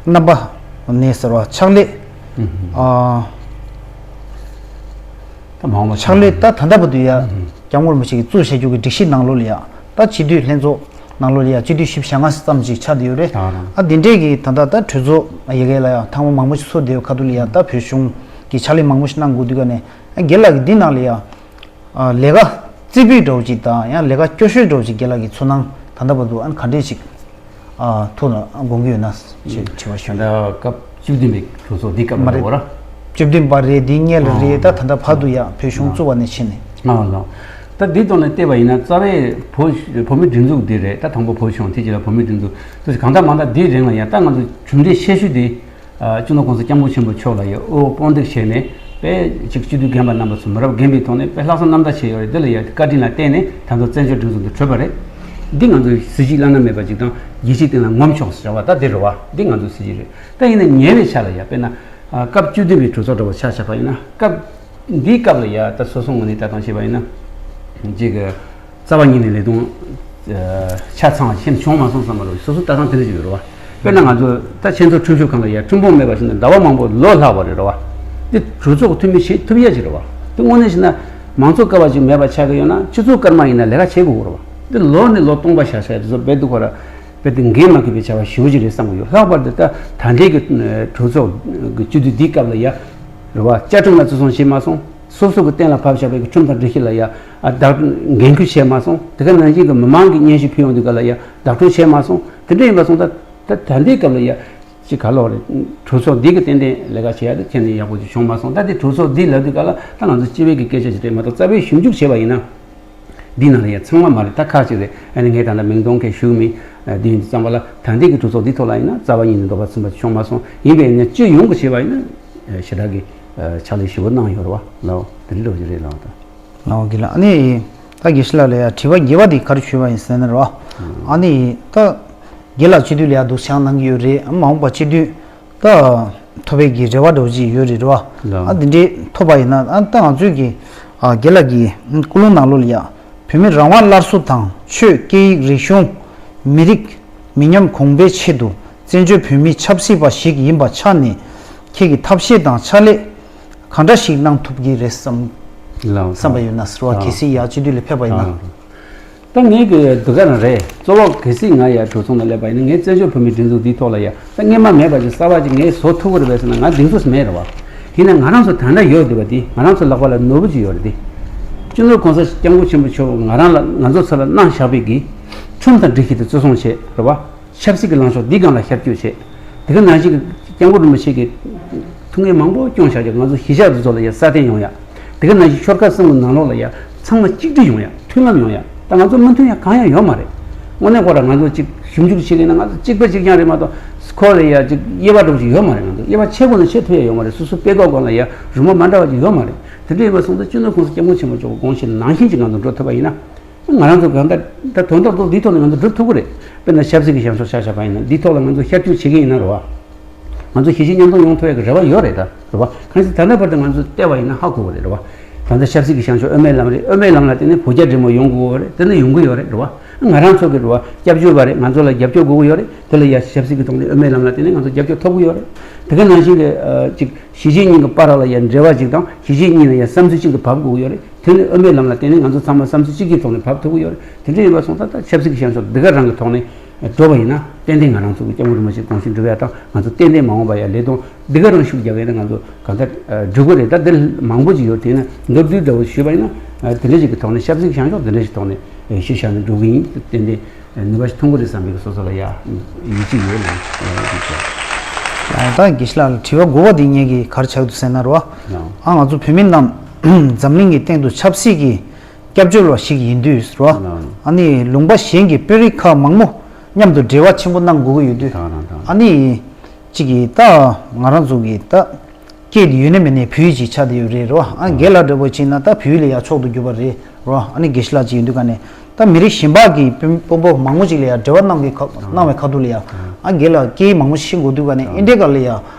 རྣམ་པ་ནས་ཟེར་བ་ཕྱག་ལས་ཨ་ད་མ་འོངས་པ་ཕྱག་ལས་ད་ད་ལྟ་བར་དུ་ཡ་༸སྐྱབས་མགོན་རིན་པོ་ཆེ་གིས་བཙུགས་བཞག་རྒྱུ་གི་སྒྲིག་གཞི་ནང་ལོགས་ལ་ཡ་ད་སྤྱི་འཐུས་ལྷན་ཚོགས་ནང་ལོགས་ལ་ཡ་སྤྱི་འཐུས་བཞི་བཅུ་ཞེ་ལྔ་ཙམ་ཅིག་ཆགས་བསྡད་ཡོད་རེད། ཨ་དེ་འདྲས་ཀྱི་ད་ལྟ་ད་གྲོས་ཚོགས་ཡ་གི་ལ་ཡ་ཐེངས་མ་མང་པོ་ཞིག་ཚོགས་བསྡད་ཡོད་ཁ་ཐུག་ལ་ཡ་ད་བོད་གཞུང་གི་ཕྱག་ལས་མང་པོ་ཞིག་གནང་དགོས་དུས་ག་ནས་ཨ་རྒན་ལགས་ཀྱིས་འདི་ནང་ལ་ཡ་ཨ་ལས་ཀ་རྩེ་ཕུད་འདྲ་བོ་ཅིག་དང་ཡང་ལས་ཀ་སྐྱོ་ཤོས་འདྲ་བོ་ཅིག་རྒན་ལགས་ཀྱི་ཚོར་སྣང་ད་ལྟ་བར་དུ་ཨ་ནི་ག་འདྲས་ཅིག་ཨ་ཐུགས་ལ་དགོངས་ཀྱི་ཡོད་ན་ཞེས་དྲི་བ་ཞུ། ད་སྐབས་བཅུ་བདུན་པའི་གྲོས་ཚོགས་འདི་སྐབས་མ་ལ་རེད། འོ་ར། བཅུ་བདུན་པ་རེད། འདི་སྔོན་ལ་རེད། ད་ད་ལྟ་བར་དུ་ཡང་བོད་གཞུང་བཙུགས་པ་ནས་ཕྱིན་ནས། ཨ་ལགས། ད་འདིའི་ཐོག་ནས་བལྟས་པ་ཡིན་ན་རྩ་བའི་བོད་བོད་མིའི་སྒྲིག་འཛུགས་འདི་རེད། ད་དང་པོ་བོད་གཞུང་དེ་རྗེས་ལ་བོད་མིའི་སྒྲིག་འཛུགས་དེ་གང་ལྟར་མང་ལྟར་འདིའི་རིང་ལ་ཡང་ད་ང་ཚོ་གྲུབ་འབྲས་ཆེ་ཤོས་དེ། ཨ་སྤྱི་ནོར་༸གོང་ས་༸སྐྱབས་མགོན་ཆེན་པོ་མཆོག་ལ་ཡང་དབུ་དཔུང་འདེགས་བྱས་ནས་དཔེ་ཅིག་སྤྱི་འཐུས་རྒན་པ་རྣམ་པ་ཚོ་མི་རབས་རྒན་པའི་ཐོག་ནས་དཔེ་ལྷག་བསམ་རྣམ་དག་བྱས་ཡོད་རེད། འདི་ལ་ཡང་བཀའ་དྲིན་ལ་བརྟེན་ནས་ད་ལྟ་བཙན་བྱོལ་སྒྲིག་འཛུགས་འདི་གྲུབ་པ་རེད། འདི་ང་ཚོའི་གཟི་བརྗིད་བླ་ན་མེད་པ་ཅིག་དང་རྒྱལ་སྤྱིའི་སྟེང་ལ་ངོམ་ཆོག་ཟེར་བ་ད་འདི་རེད་བ། འདི་ང་ཚོའི་གཟི་བརྗིད་རེད། ད་ཡིན་ན་ཉེ་བའི་ཆར་ལ་ཡང་དཔེར་ན་ཨ་སྐབས་བཅུ་བདུན་པའི་གྲོས་ཚོགས་འདྲ་བོ་ཆ་བཞག་པ་ཡིན་ན་སྐབས་འདིའི་སྐབས་ལ་ཡང་ད་སོ་སོ་ངོས་ནས་ལྟ་སྟངས་བྱས་པ་ཡིན་ན་ཅིག་གི་རྩ་བ་ཉིད་ནས་ལས་དོན་ ཆ་ཚང་བ་ཞིག་བྱུང་མ་སོང་བསམ་པ་རེད། སོ་སོ་ལྟ་སྟངས་དེ་འདྲ་ཞིག་ཡོད་རེད་བ། དཔེར་ན་ང་ཚོ་ད་ཆེས་མཐོའི་ཁྲིམས་ཞིབ་ཁང་ལ་ཡ་ཁྲིམས་དཔོན་མེད་པ་ཞིག་ན་ཟླ་བ་མང་པོ་ལོ་ལྷག་པ་རེད་རེད་བ། འདི་གྲོས་ཚོགས་ཀྱི་འཐུས་མི་བྱེད་ཐུབ་ཡ་ཅིག་རེད་བ། འདི་དངོས་གནས་བྱས་ན་མང་གཙོ་ཀ་བ་ཅིག་མེད་པ་ཆགས་ཀྱི་ཡོད་ན་སྤྱི་ཚོགས་སྐར་མ་ཡིན་ན་ལས་ཀ་བྱེད་དགོས་རེད་བ། འདི་ལོ་ནས་ལོ་སྟོང་པ་བཞག་བཞག་དེ་ཚོ་རྦད་དེ་ཁོ་ར་རྦད་དེ་འགན་མ་འཁུར་བའི་བྱ་བ་ཞེ་པོ་ཅིག་རེད་བསམ་གྱི་ཡོད། ལྷག་པར་དུ་ད་ད་ལྟའི་གི་གྲོས་ཚོགས་ཀྱི་སྤྱི་འཐུས་འདིའི་སྐབས་ལ་ཡ་རེད་བ། བཅའ་ཁྲིམས་ལ་བརྩི་སྲུང་བྱས་མ་སོང་། སོ་སོ་གི་གཏན་ལ་ཕབ་བཞག་པའི་ཁྲིམས་དང་སྒྲིག་གཞི་ལ་ཡ་ཨ་བདག་འགན་འཁུར་བྱས་མ་སོང་། དེ་ག་ནང་བཞིན་གྱི་མི་མང་གི་སྙན་ཞུ་ཕུལ་ཡོང་དུས་ག་ལ་ཡ་བདག་སྤྲོད་བྱས་མ་སོང་། དེ་འདྲ་ཡིན་པ་སོང་ད་ད་ད་ལྟའི་སྐབས་ལ་ཡ་ཅི་ག་ལོག་རེད། གྲོས་ཚོགས་འདི་གི་ཏན་ཏན་ལས་ཀ་བྱེད་ཡ་དེ་ཁྱེད་ནས་ཡག་པོ་ཅིག་བྱུང་མ་སོང་། ད་དེ་གྲོས་ཚོགས་འདི་ལབ་དུས་ག་ལ་ད་ང་ཚོ་སྤྱི་པའི་གི་སྐད་ཆ་ཞིག་རེད་མ་གཏོགས་རྩ་བའི་ཞིབ་འཇུག་བྱས་པ་ཡིན་ན། འདི་ནང་ལ་ཡང་ཚང་མ་མ་རེད། ད་ཁག་ཅིག་རེད། ཨ་ནི་ངས་ད་ལྟ་མིང་གཏོང་མཁན་ཞུ་མི་འདི་ཡིན་དུས་ཙམ་པ་ལ་ད་ལྟའི་གི་གྲོས་ཚོགས་འདི་ཐོག་ལ་ཡིན་ན་རྩ་བ་ཉིད་ནས་འདོད་པ་ཚིམ་པ་བྱུང་མ་སོང་། ཡིན་པས་ཡིན་ན་སྤྱི་ཡོངས་ཀྱི་བྱས་པ་ཡིན་ན་ཞེ་དྲག་གི་ཕྱག་ལས་ཞེ་པོ་གནང་ཡོད་རེད་བ་ལགས། དེ་འདྲ་འདྲ་བོ་ཅིག་རེད་ལགས། ད་ལགས་དགེ་ལགས། ཨ་ནི་ད་དགེ་བཤེས་ལགས་ལ་ཡང་དྲི་བ་བརྒྱད་པ་འདི་ག་རེ་ཞུས་པ་ཡིན་ཟེར་ན་རེད་བ། ཨ་ནི་ད་དགེ་ལགས་སྤྱི་འཐུས་ལ་ཡང་སྡུག་ཅག་གནང་གི་ཡོད་རེད། མ་འོངས་པ་སྤྱི་འཐུས་ད་ཐོབ་པའི་གི་རེ་བ་འདྲ་བོ་ཅིག་ཡོད་རེད་རེད་བ། ལགས། ཨ་འདི་འདྲའི་ཐོབ་པ་ཡིན་ན་ཨ་ད་ང་ཚོའི་གི་ཨ་དགེ་ལགས་ཀྱི་ཀུན་སློང་ནང་ལོགས་ལ་ཡ་བོད་མི་རང་དབང་སླར་གསོ་དང་ཆོས་སྐད་ཡིག་རིག་གཞུང་མི་རིགས་མི་ཉམས་གོང་འཕེལ་ཆེད་དུ་བཙན་བྱོལ་བོད་མིའི་ཆབ་སྲིད་པ་ཞིག་ཡིན་པ་ཆ་ནས་ཁྱེད་ཀྱི་ཐབས་ཤེས་དང་ཕྱག་ལས་གང་འདྲ་ཞིག་གནང་ཐུབ་ཀྱི་རེད་བསམ་ལགས། བསམ་པ་ཡོད་ན་ཟེར་བ། ཨ། གལ་སྲིད་ཡ་སྤྱི་འཐུས་ལ་ཕེབས་པ་ཡིན་ན། ཨ། ད་ངས་གི་འདི་ག་རང་རེད། གཙོ་བོ་གལ་སྲིད་ང་ཡ་གྲོས་ཚོགས་ནང་སླེབས་པ་ཡིན་ན་ངས་བཙན་བྱོལ་བོད་མིའི་སྒྲིག་འཛུགས་འདིའི་ཐོག་ལ་ཡ་ད་སྔོན་མ་མེད་པ་ཅིག་གསར་པ་ཅིག་ངས་བཟོ་ཐུབ་ཀྱི་རེད་པས་ཟེར་ན་ང་གདེང་ཚོད་མེད་རེད་བ། ཡིན་ན་ང་རང་ཚོ་ད་ལྟ་ཡོད་བསྡད་པ་འདི་ང་རང་ཚོ་ལག་པ་ལ་ནོར་བུ་ཅིག་ཡོད་རེད་དེ། སྤྱི་ནོར་༸གོང་ས་༸སྐྱབས་མགོན་ཆེན་པོ་མཆོག་ང་རང་ལ་ང་ཚོ་ཚོ་ལ་གནང་བཞག་པའི་གི་ཁྲིམས་དང་སྒྲིག་གཞི་དེ་བརྩི་སྲུང་བྱེད་རེད་བ། ཆབ་སྲིད་ཀྱི་ལངས་ཕྱོགས་འདི་སྒང་ལ་ཤར་བསྐྱོད་བྱེད། དེ་ག་ནང་བཞིན་གྱི་སྐྱབས་མགོན་རིན་པོ་ཆེ་གིས་ཐུགས་འགན་མང་པོ་བསྐྱངས་བཞག་ཀྱང་ང་ཚོ་གཞིས་ཆགས་འདི་ཚོ་ལ་ཡང་སྲ་བརྟན་ཡོང་ཡ། དེ་ག་ནང་བཞིན་ཆོལ་ཁ་གསུམ་གྱི་ནང་ལོགས་ལ་ཡང་ཚང་མ་གཅིག་སྒྲིལ་ཡོང་ཡ། མཐུན་ལམ་ཡོང་ཡ། ད་ང་ཚོ་མི་མཐུན་ཡ་གང་ཡང་ཡོད་མ་རེད། དངོས་གནས་ཁོ་ར་ང་ཚོ་གཅིག་ཞིབ་འཇུག་བྱེད་མཁན་ན་ང་ཚོ་གཅིག་པ་གཅིག་རྐྱང་རེད་མ་གཏོགས་ཁོ་ལ་ཡ་གཅིག་དབྱེ་བ་འདྲ་བོ་ཞིག་ཡོད་མ་རེད། ང་ཚོ་དབྱེ་བ་ཕྱེ་དགོས་ན་ཕྱེ་ཐུབ་ཡ་ཡོད་མ་རེད། སོ་སོ་དཔེ་ཁག་སྒང་ལ་ཡ་རི་མོ་མ་འདྲ་བ་ཅིག་ཡོད་མ་རེད། དེ་འདྲ་ཡིན་པ་སོང་ཙང་སྤྱི་ནོར་༸གོང་ས་༸སྐྱབས་མགོན་ཆེན་པོ་མཆོག་གི་དགོངས་གཞི་ནང་བཞིན་ཅིག་ང་ཚོ་འགྲོ་ཐུབ་པ་ཡིན་ན། ང་རང་ཚོ་གང་ལྟར་ད་དོན་དག་ཏུ་འདི་ཐོག་ནས་ང་ཚོ་སྒྲུབ་ཐུབ་ཀྱི་རེད། དཔེར་ན་ཆབ་སྲིད་ཀྱི་བྱང་ཕྱོགས་ཆ་བཞག་པ་ཡིན་ན་འདི་ཐོག་ལ་ང་ཚོ་ཤར་སྐྱོད་བྱེད་ཀྱི་ཡིན་ན་རེད་བ། ང་ཚོ་གཞིས་བྱེས་མཉམ་འཛོམས་ཡོང་ཐུབ་ཡག་གི་རེ་བ་ཡོད་རེད་ད་རེད་བ། གང་ཟེར་ད་ལྟ་བར་དུ་ང་ཚོ་བལྟས་པ་ཡིན་ན་ཧ་གོ་གི་རེད་རེད་བ། ད་ལྟ་ཆབ་སྲིད་ཀྱི་བྱང་ཕྱོགས་དབུ་མའི་ལམ་རེད། དབུ་མའི་ལམ་ལ་བརྟེན་ནས་བོད་རྒྱ་འབྲེལ་མོལ་ཡོང་དགོས་རེད། དེ་ནི་ཡོང་གི་ཡོད་རེད་རེད་བ། ང་རང་ཚོ་གི་རེད་བ་སྐྱབས་བཅོལ་བ་རེད། ང་ཚོ་ལ་རྒྱབ་སྐྱོར་དགོས་ཀྱི་ཡོད་རེད། དེ་ལ་ཡ་ཆབ་སྲིད་ཀྱི་ཐོག་ནས་དབུ་མའི་ལམ་ལ་བརྟེན་ནས་ང་ཚོ་རྒྱབ་སྐྱོར་ཐོབ་ཀྱི་ཡོད་རེད། དེ་ག་ནང་བཞིན་གྱི་ཨ་ཅིག་གཞིས་བྱེས་གཉིས་ཀྱི་བར་ལ་ཡང་འབྲེལ་བ་ཅིག་དང་གཞིས་བྱེས་གཉིས་ལ་ཡང་བསམ་ཚུལ་གཅིག་ཏུ་བབས་དགོས་ཀྱི་ཡོད་རེད། དེ་ནི་དབུ་མའི་ལམ་ལ་བརྟེན་ནས་ང་ཚོ་ཚང་མ་བསམ་ཚུལ་གཅིག་གི་ཐོག་ནས་བབས་ཐུབ་ཀྱི་ཡོད་རེད། དེ་འདྲ་ཡིན་པ་སོང་ཙང་ད་ཆབ་སྲིད་ཀྱི་བྱང་ཕྱོགས་འདི་ག་རང་གི་ཐོག་ནས་འགྲོ་བ་ཡིན་ན་ཏན་ཏན་ང་རང་ཚོ་གི་སྐྱབས་མགོན་རིན་པོ་ཆེའི་དགོངས་གཞི་འགྲུབ་ཡ་དང་ང་ཚོ་ཏན་ཏན་མ་འོངས་པ་ཡ་ལས་དོན་འདི་ག་རང་ཤུགས་རྒྱག་གི་ཡིན་ན་ང་ཚོ་གང་ལྟར་འགྲུབ་ཀྱི་རེད། ད་འདིར་མང་པོ་ཅིག་ཡོད་དེ་ཡིན་ན་མདོར་བསྡུས་འདྲ་བོ་ཞུས་པ་ཡིན་ན་དེ་འདྲ་ཞིག་གི་ཐོག་ནས་ཆབ་སྲིད་ཀྱི་བྱང་ཕྱོགས་འདི་འདྲ་ཞིག་ཐོག་ནས་ཤུགས་བཞག་ནས་འགྲོ་གི་ཡིན། ཏན་ཏན་ནུས་པ་ཞིག་ཐོན་གྱི་རེད་བསམ་པའི་སོ་སོ་ལ་ཡ་ཡིད་ཆེས་ཡོད་ལ་ཡིད་ཆེས། ད་དགེ་བཤེས་ལགས་ལ་དྲི་བ་དགུ་པ་དེ་ངེད་ཀྱིས་ག་རེ་ཆགས་འདུག་ཟེར་ན་རོ། ཨ་ང་ཚོ་བོད་མི་རྣམས་འཛམ་གླིང་གི་སྟེང་དུ་ཆབ་སྲིད་ཀྱི་སྐྱབས་བཅོལ་བ་ཞིག་ཡིན་དུས་རོ། ཨ་ནི་ལུང་པ་གཞན་གྱི་དཔོན་རིགས་ཁག་མང་པོ་མཉམ་དུ་འབྲེལ་བ་ཆེན་པོ་གནང་དགོས་ཀྱི་ཡོད་དུས། ཨ་ནི་གཅིག་གིས་ད་ང་རང་ཚོ་གི་ད། སྐད་དེ་ཡོད་ནས་མེད་ནས་བོད་ཡིག་ཅིག་ཆགས་བསྡད་ཡོད་རེད་རོ། ཨ་རྒན་ལགས་འདྲ་པོ་ཅིག་ན་ད་བོད་ཡིག་ལ་ཡ་ཕྱོགས་སུ་གྱུར་པ་རེད་རོ། ཨ་ནི་དགེ་བཤེས་ལགས་ཅིག་ཡིན་དུས་ག་ནས་ད་མི་རིགས་གཞན་པ་གི་དཔོན་དཔོན་པོ་མང་པོ་ཅིག་ལ་ཡ་འབྲེལ་བ་གནང་གི་ཁ་གནང་བའི་ཁ་ཐུག་ལ་ཡ་ཨ་རྒན་ལགས་སྐད་ཡིག་མང་པོ་ཤེས་དགོས་དུས་ག་ནས་ཨེ་འདྲའི་སྐབས་ལ་ཡ་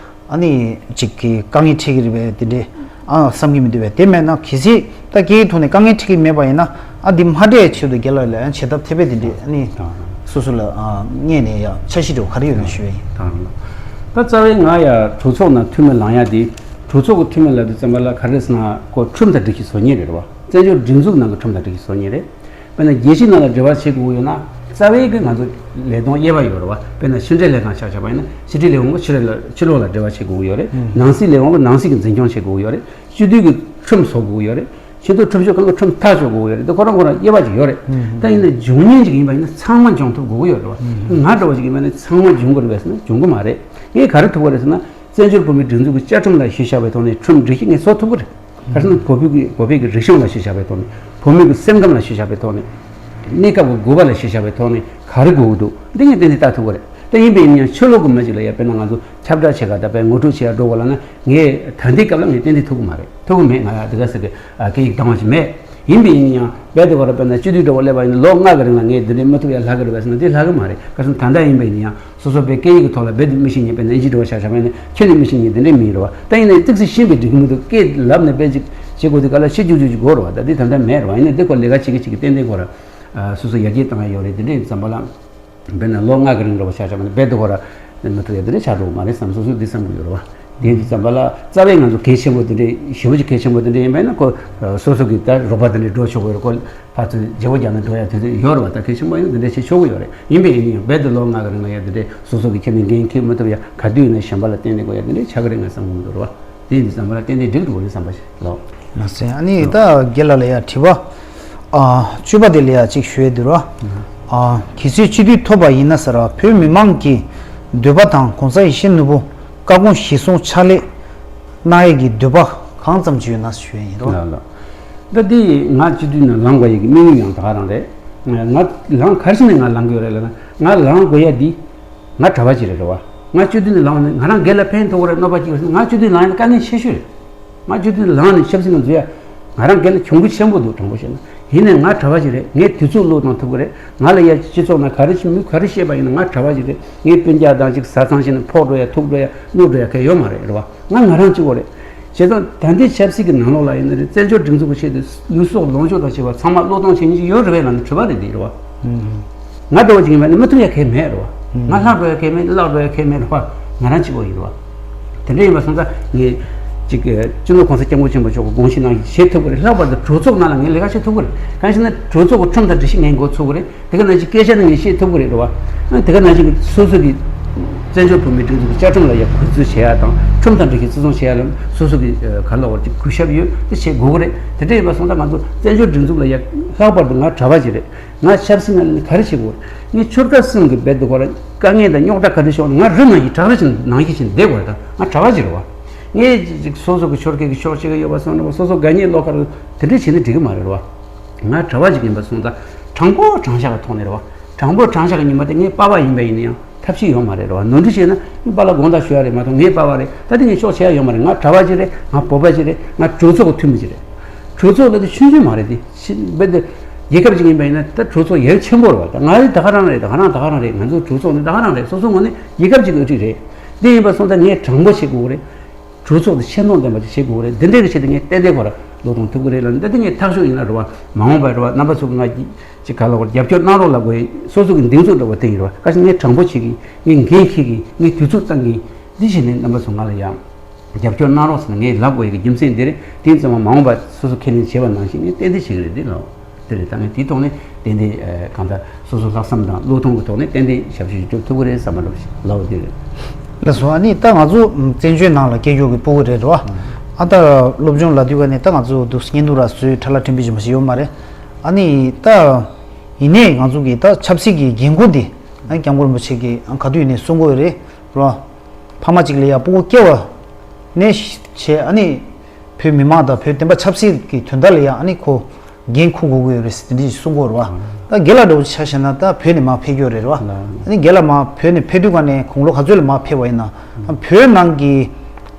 ཨ་ནི་ཅིག་གི་དཀའ་ངལ་འཕྲད་ཀྱི་རེད་པས་དེ་འདྲས་ཨ་བསམ་གྱི་མི་འདུག་པས། དེ་མེད་ན་གལ་སྲིད་ད་སྐད་ཡིག་ཐོག་ནས་དཀའ་ངལ་འཕྲད་ཀྱི་མེད་པ་ཡིན་ན་ཨ་འདི་མ་འདྲེས་ཆེད་དུ་རྒན་ལགས་ལ་ཡང་བྱེད་ཐབས་ཐེབས་པས་དེ་འདྲས་ཨ་ནི་སོ་སོ་ལ་ཨ་སྔས་ནས་ཡང་འཆར་གཞི་འདྲ་བོ་ག་རེ་ཡོད་ན་ཞུ་ཡ་ཡིན། ད་རྩ་བའི་ང་ཡ་གྲོས་ཚོགས་ནང་འཐུས་མི་ལངས་ཡ་དེ་གྲོས་ཚོགས་ཀྱི་འཐུས་མི་ལབ་དུས་ཙམ་པ་ལ་ག་རེ་ཟེར་ན་ཁོ་ཁྲིམས་དང་སྒྲིག་གཞི་བཟོ་མཁན་རེད་བ། བཙན་བྱོལ་སྒྲིག་འཛུགས་ནང་གི་ཁྲིམས་དང་སྒྲིག་གཞི་བཟོ་མཁན་རེད། དཔེར་ན་རྒྱལ་སྤྱིའི་ནང་ལ་འབྲེལ་བ་བྱེད་དགོས་ཀྱི་ཡོད་ན་རྩ་བའི་གི་ང་ཚོ་ལས་དོན་དབྱེ་བ་ཡོད་རེད་བ། དཔེར་ན་ཕྱི་འབྲེལ་ལས་ཁང་ཆ་བཞག་པ་ཡིན་ན་ཕྱི་འབྲེལ་ལས་ཁང་གི་ཕྱི་ལོགས་ལ་འབྲེལ་བ་བྱེད་དགོས་ཀྱི་ཡོད་རེད། ནང་སྲིད་ལས་ཁང་གི་ནང་སྲིད་ཀྱི་འཛིན་སྐྱོང་བྱེད་དགོས་ཀྱི་ཡོད་རེད། སྤྱི་འཐུས་ཀྱི་ཁྲིམས་བཟོ་དགོས་ཀྱི་ཡོད་རེད། ཆེས་མཐོའི་ཁྲིམས་ཞིབ་ཁང་གི་ཁྲིམས་ཐག་གཅོད་དགོས་ཀྱི་ཡོད་རེད། འདི་ཁོ་རང་ཁོ་རང་དབྱེ་བ་ཅིག་ཡོད་རེད། ད་ཡིན་ན་སྦྱོང་མཁན་ཅིག་ཡིན་པ་ཡིན་ན་ཚང་མ་སྦྱོང་ཐུབ་དགོས་ཀྱི་ཡོད་རེད་བ། ང་འདྲ་བོ་ཅིག་ཡིན་པ་ཡིན་ན་ཚང་མ་སྦྱོང་དགོས་རེད་པས་ཟེར་ན་སྦྱོང་གི་མ་རེད། ངས་ག་རེ་ཐུབ་ཀྱི་རེད་ཟེར་ན་བཙན་བྱོལ་བོད་མིའི་སྒྲིག་འཛུགས་ཀྱི་བཅའ་ཁྲིམས་ལ་གཞི་བཞག་པའི་ཐོག་ནས་ཁྲིམས་སྒྲིག་གཞི་ངས་བཟོ་ཐུབ་ཀྱི་རེད། ག་རེ་ཟེར་ན་བོད་ཕྲུག་གི་བོད་པའི་གི་རིག་གཞུང་ལ་གཞི་བཞག་པའི་ཐོག་ནས་བོད་མི་གི་སེམས་ཁམས་ལ་གཞི་བཞག་པའི་ཐོག་ནས་གནས་སྐབས་ཀྱི་དགོས་པ་ལ་གཞི་བཞག་པའི་ཐོག་ནས་ག་རེ་དགོས་ཀྱི་འདུག་འདི་ངས་ཏན་ཏན་ལྟ་ཐུབ་ཀྱི་རེད། ད་ཡིན་པས་ཡིན་ཡང་ཕྱི་ལོགས་ཀྱི་མི་ཞིག་ལ་ཡ་དཔེར་ན་ང་ཚོ་ཁྱབ་བསྒྲགས་བྱེད་ག་ད་དཔེ་ངོ་སྤྲོད་བྱེད་ཡ་འགྲོ་དགོས་ལབ་ན་ངས་ད་ལྟའི་སྐབས་ལ་ངས་ཏན་ཏན་ཐུབ་ཀྱི་མ་རེད། ཐུབ་ཀྱི་མེད། ང་ཡ་དེ་ག་ཟེར་གི་ཨ་སྐད་ཡིག་དང་བ་ཞིག་མེད། ཡིན་པས་ཡིན་ཡང་རྦད་དེ་ག་རེ་དཔེར་ན་སྤྱི་འཐུས་འདྲ་བོ་སླེབས་པ་ཡིན་ན་ལོ་ལྔ་གི་རིང་ལ་ངས་འདི་འདྲའི་མི་ཐུབ་ཡ་ལྷག་གི་རེད་པས་ཟེར་ན་དེ་ལྷག་གི་མ་རེད། ག་རེ་ཟེར་ན་ད་ལྟ་ཡིན་པས་ཡིན་ཡང་སོ་སོ་པའི་སྐད་ཡིག་གི་ཐོག་ལ་རྦད་དེ་མི་ཤེས་མཁན་དཔེར་ན་ཨིན་ཇི་འདྲ་བོ་ཆ་བཞག་པ་ཡིན་ན་ཁྱོན་ནས་མི་ཤེས་མཁན་དེ་འདྲའི་མི་ཡིན་རེད་བ། ད་ཡིན་ནའི་ཏོག་ཙམ་ཤེས་པའི་འགྲིག་གི་མི་འདུག་སྐད་ལབ་ནས་དཔེ་ཅིག་བྱེད་དགོས་དུས་ག་ལ་ཤེས་རྒྱུག་རྒྱུག་ཅིག་དགོས་རེད་བ། ད་དེ་ད་ལྟ་མེད་རེད་བ། ཡིན་ནའི་འདི་ཁོ་ལས་ཀ་བྱེད་ཀྱི་བྱེད་ཀྱི་ཏན་ཏན་དགོས་རེད། ཨ་སོ་སོ་ཡར་རྒྱས་བཏང་ཡ་ཡོད་རེད། དེ་འདྲ་ཡིན་ཙམ་པ་ལ་དཔེར་ན་ལོ་ལྔ་གི་རིང་རེད་བ། ཆ་བཞག་པ་ན་རྦད་དེ་ཁོ་ར་མི་ཐུབ་ཡ་དེ་འདྲ་ཆགས་འགྲོ་གི་མ་རེད་བསམ། སོ་སོས་འདི་བསམ་གི་ཡོད་རེད་བ། དེ་ཡིན་དུས་ཙམ་པ་ལ་རྩ་བའི་ང་ཚོ་གལ་ཆེན་པོ་དེ་འདྲ་ཞེ་པོ་ཅིག་གལ་ཆེན་པོ་དེ་འདྲ་ཡིན་པ་ཡིན་ན་ཁོ་སོ་སོ་གི་ད་རོགས་པ་དེ་འདྲ་འགྲོ་ཆོག་གི་རེད། ཁོ་ཕར་ཚུར་བརྗེ་པོ་རྒྱག་ན་འགྲོ་ཡ་དེ་ཚོ་ཡོད་རེད་བ། ད་གལ་ཆེན་པོ་ཡིན་དེ་འདྲ་བྱེད་ཆོག་གི་ཡོད་རེད། ཡིན་པས་ཡིན་ཡང་རྦད་དེ་ལོ་ལྔ་གི་རིང་ལ་ཡ་དེ་འདྲ་སོ་སོ་གི་ཁྱེད་ནས་འགན་འཁྱེར་མི་ཐུབ་ཡ། ག་དུས་ཡིན་ན་གཞན་པ་ལ་བརྟེན་ནས་དགོས་ཡ་དེ་འདྲ་ཆགས་ཀྱི་རེད་ང་བསམ་གི་མི་འདུག་རེད་བ། དེ་ཡིན་དུས་ཙམ་པ་ལ་ཏན་ཏན་འགྲིག་འགྲོ་གི་རེད་བསམ་པ་ཞིག་ལོ། ལགས་སེ། ཨ་ནི་ད་རྒན་ལགས་ལ་ཡ་དྲི་བ་ཨ་བཅུ་པ་དེ་ལ་ཡ་གཅིག་ཞུ་ཡས་འདུག་ར། ཨ་གལ་སྲིད་སྤྱི་འཐུས་ཐོབ་པ་ཡིན་ན་ཟེར་བ། བོད་མི་མང་གི་འདོད་པ་དང་གོང་ས་ཡིད་བཞིན་ནོར་བུ་བཀའ་དགོངས་གཞིར་བཟུང་ཕྱག་ལས་གནང་ཡས་ཀྱི་འདོད་པ་གང་ཙམ་ཅིག་ཡོད་ན་ཞུ་ཡས་ཡིན་རོ། ལགས་ལགས། ད་འདི་ང་སྤྱི་འཐུས་ནང་ལངས་དགོས་ཡས་ཀྱི་དམིགས་ཡུལ་ཡང་ད་ག་རང་རེད། ང་ལངས་ག་རེ་བྱས་ནས་ང་ལངས་གི་ཡོད་རེད་ལབ་ན། ང་ལངས་དགོས་ཡ་འདི་ང་གྲྭ་པ་ཅིག་རེད་རེད་བ། ང་སྤྱི་འཐུས་ནས་ལངས་ནས་ང་རང་སྒེར་ལ་ཕན་ཐོགས་རེད་མནོ་བ་ཅིག་ཡོད་ན། ང་སྤྱི་འཐུས་ལངས་ཡ་དཀའ་ངལ་ཆེ་ཤོས་རེད། ང་སྤྱི་འཐུས་ནས་ལངས་ནས་ཆབ་སྲིད་ནང་འཛུལ་ཡ་ང་རང་སྒེར་ལ་གྱོང་གུད་ཆེན་པོ་འདུག་དྲང་པོ་བཤད་ན། ཡིན་ནའི་ང་གྲྭ་པ་ཅིག་རེད། ངས་དུས་ཚོད་བློས་གཏོང་ཐུབ་ཀྱི་རེད། ང་ལ་ཡ་སྤྱི་ཚོགས་ནང་ག་རེ་བྱེད་མི་ག་རེ་བཤད་པ་ཡིན་ན་ང་གྲྭ་པ་ཅིག་རེད། ངས་སྤུན་ཀྱག་དང་ཅིག་བཟའ་ཚང་བྱས་ནས་ཕོག་འགྲོ་ཡ་ཐུག་འགྲོ་ཡ་གནོད་འགྲོ་ཡ་ག་ཡོད་མ་རེད་རེད་བ། ང་ང་རང་གཅིག་པོ་རེད། བྱས་ཙང་ད་ལྟའི་ཆབ་སྲིད་ཀྱི་ནང་ལོགས་ལ་ཡིན་ན་རེད། བཙན་བྱོལ་སྒྲིག་འཛུགས་ཀྱི་ཆེད་དུ་ལུས་སྲོག་ལོངས་སྤྱོད་དང་བཅས་པ་ཚང་མ་བློས་གཏོང་བྱེད་མཁན་ཅིག་ཡོད་རེད་པས་ལབ་ན་དྲི་བ་རེད་འདི་རེད་བ། ང་འདྲ་བོ་ཅིག་ཡིན་པ་ནི་མི་ཐུབ་ཡ་གལ་མེད་རེད་བ། ང་ལྷག་འགྲོ་ཡ་གལ་མེད། བརླག་འགྲོ་ཡ་གལ་མེད་རེད་བ། ང་རང་གཅིག་པོ་ཡིན་རེད་བ། དེ་འདྲ་ཡིན་པ་སོང་ཙང་ངས་ཅིག་སྤྱི་ནོར་གོང་ས་སྐྱབས་མགོན་ཆེན་པོ་མཆོག་གི་དགོངས་གཞི་ནང་བཞིན་བྱེད་ཐུབ་ཀྱི་རེད། ལྷག་པར་དུ་གྲོས་ཚོགས་ནང་ལ་ངས་ལས་ཀ་བྱེད་ཐུབ་ཀྱི་རེད། གང་ཞེ་ན་གྲོས་ཚོགས་ཀྱི་ཁྲིམས་དང་སྒྲིག་གཞི་ངས་འགོ་ཚུགས་ཀྱི་རེད། དེ་ག་ནང་བཞིན་སྐད་ཆ་ནི་ངས་བཤད་ཐུབ་ཀྱི་རེད་རེད་བ། དེ་ག་ནང་བཞིན་སོ་སོ་གི་བཙན་བྱོལ་བོད་མིའི་སྒྲིག་འཛུགས་ཀྱི་བཅའ་ཁྲིམས་ལ་ཡ་གུས་བརྩི་བྱེད་ཡ་དང་། ཁྲིམས་དང་སྒྲིག་གཞི་བརྩི་སྲུང་བྱེད་ཡ་ལ་སོ་སོ་གི་ག་ལ་བར་གྱི་གུས་ཞབས་ཡོད་དེ་བྱེད་དགོས་ཀྱི་རེད། དེ་འདྲ་ཡིན་པ་སོང་ཙང་ང་ཚོ་བཙན་བྱོལ་སྒྲིག་འཛུགས་ལ་ཡ་ལྷག་པར་དུ་ང་གྲྭ་པ་ཅིག་རེད། ང་ཆབ་སྲིད་ནང་ལ་ག་རེ་བྱེད་དགོས་རེད། ངས་ཆོལ་ཁ་གསུམ་གྱི་རྦད་དེ་ཁོ་རང་དཀའ་ངལ་དང་རྙོག་དྲ་ག་རེ་བྱུང་ན་ང་རུ་ནང་བཞིན་དྲག་རུ་ཕྱིན་ནང་བཞིན་བྱས་བསྡད་དགོས་རེད། ད་ང་གྲྭ་པ་ཅིག་རེད་བ། ངས་ཅིག་སོ་སོ་གི་ཆོལ་ཁའི་གི་ཕྱོགས་གཅིག་གི་ཡོད་པ་སོང་ན་སོ་སོ་དགའ་ཉེ་བློ་དཀར་དེ་འདྲ་བྱས་ནས་འགྲིག་གི་མ་རེད་བ། ང་གྲྭ་པ་ཅིག་ཡིན་པ་སོང་ཙང་དྲང་པོ་དྲང་བཞག་གི་ཐོག་ནས་རེད་བ། དྲང་པོ་དྲང་བཞག་གི་ཉིན་མོ་དེ་ངའི་པ་ཕ་ཡིན་པ་ཡིན་ན་ཡང་ཐབས་ཤེས་ཡོད་མ་རེད་རེད་བ། ནོར་འཁྲུལ་བྱས་ན་ངའི་པ་ལ་དགོངས་དག་ཞུ་ཡ་རེད་མ་གཏོགས་ངའི་པ་ཕ་རེད། ད་དེ་ངས་ཕྱོགས་ཕྱེ་ཡ་ཡོད་མ་རེད། ང་གྲྭ་པ་ཅིག་རེད། ང་བོད་པ་ཅིག་རེད། ང་གྲོས་ཚོགས་ཀྱི་འཐུས་མི་ཅིག་རེད། གྲོས་ཚོགས་ལ་དེ་ཆུང་ཆུང་མ་རེད་དེ། ཕྱི་རྦད་དེ་རྒྱལ་ཁབ་ཅིག་ཡིན་པ་ཡིན་ན་ད་གྲོས་ཚོགས་ཡ་ཆེན་པོ་རེད་བ། ད་ང་རེད་ད་ག་རང་རེད། ད་ག་རང་ད་ག་རང་རེད། ང་ཚོ་གྲོས་ཚོགས་ནི་ད་ག་རང་རེད། སོ་སོ་ངོས་ནས་རྒྱལ་ཁབ་ཅིག་གི་དབུ་ཁྲིད་རེད། དེ་ཡིན་པ་སོང་ཙང་ངས་དྲང་པོ་བྱེད་དགོས་རེད། གྲོས་ཚོགས་དེ་ཤེས་མཐོང་ལྡན་པ་ཅིག་བྱེད་དགོས་རེད། འདི་འདྲའི་གི་ཆེད་དུ་ངས་ཏན་ཏན་ཁོ་ར་བློས་གཏོང་ཐུབ་ཀྱི་རེད་ལབ་ནས། ད་དེ་ངས་ཐག་ཆོད་ཡིན་ན་རེད་བ། མ་འོངས་པར་རེད་བ། རྣམ་པ་ཚོ་གི་ང་ཅིག་ག་ལ་བར་རྒྱབ་སྐྱོར་གནང་རོགས་ལབ་དགོས་ཡིན། སོ་སོ་གི་གདེང་ཚོད་འདྲ་བོ་དེ་ཡིན་རེད་བ། བཀའ་ཤག་ངས་དྲང་པོ་བྱེད་ཀྱི་ཡིན། ངས་འགན་འཁྱེར་གྱི་ཡིན། ངས་དུས་ཚོད་བཏང་གི་ཡིན། འདི་བྱས་ནས་རྣམ་པ་ཚོ་ང་ལ་ཡང་རྒྱབ་སྐྱོར་གནང་རོགས་ཟེར་ནས་ངས་ལབ་དགོས་ཡ་གི་རྒྱུ་མཚན་འདི་རེད། དེ་ཙམ་མ་འོངས་པ་སོ་སོ་ཁས་ལེན་བྱས་པ་ནང་བཞིན་ངས་ཏན་ཏན་བྱེད་ཀྱི་རེད། འདི་ལོ་དེ་རེད། ད་ངས་དེའི་ཐོག་ནས་ཏན་ཏན་གང་ལྟར་སོ་སོ་ལྷག་བསམ་དང་བློས་གཏོང་གི་ཐོག་ནས་ཏན་ཏན་ཞབས་ཞུ་ཞིག་སྒྲུབ་ཐུབ་ཀྱི་རེད་བསམ་པ་འདྲ་ཞིག་ལབ་དེ་རེད། ལགས་སོ། ཨ་ནི་ད་ང་ཚོ་བཙན་བྱོལ་ནང་ལ་སྐྱེས་ཡོད་ཀྱི་ཕྲུ་གུ་རེད་རོ། ཨ་ད་སློབ་སྦྱོང་ལ་དུས་ག་ནས་ད་ང་ཚོ་འདུག་བརྙན་ཐུང་ར་བཟོས་ཁྲ་ལ་ཕྲན་བུ་ཞིག་མ་ཞིག་ཡོད་མ་རེད། ཨ་ནི་ད་ཡིན་ནའི་ང་ཚོ་གི་ད་ཆབ་སྲིད་ཀྱི་འགན་ཁུར་འདི་ཨ་སྐྱབས་མགོན་རིན་པོ་ཆེ་གིས་ཨ་ག་དུས་ཡིན་ནའི་གསུང་གི་ཡོད་རེད་རོ། ཕ་མ་གཅིག་ལ་ཡ་ཕྲུ་གུ་སྐྱེ་བ་ནས་བྱས་ཨ་ནི་བོད་མི་མང་དང་བོད་བསྟན་པ་ཆབ་སྲིད་ཀྱི་དོན་དག་ལ་ཡ་ཨ་ནི་ཁོ་འགན་འཁུར་དགོས་ཀྱི་ཡོད་རེད་ཟེར་དེ་འདྲ་ཞིག་གསུང་གི་ཡོད་རེད་བ། ད་རྒན་ལགས་འདྲ་བོ་ཆ་བཞག་ན་ད་བོད་ནས་མར་ཕེབས་ཀྱི་ཡོད་རེད་རེད་བ། ཨ་ནི་རྒན་ལགས་མར་བོད་ནས་ཕེབས་དུས་ག་ནས་དགུང་ལོ་ག་ཚོད་ལ་མར་ཕེབས་པ་ཡིན་ན། བོད་ནང་གི་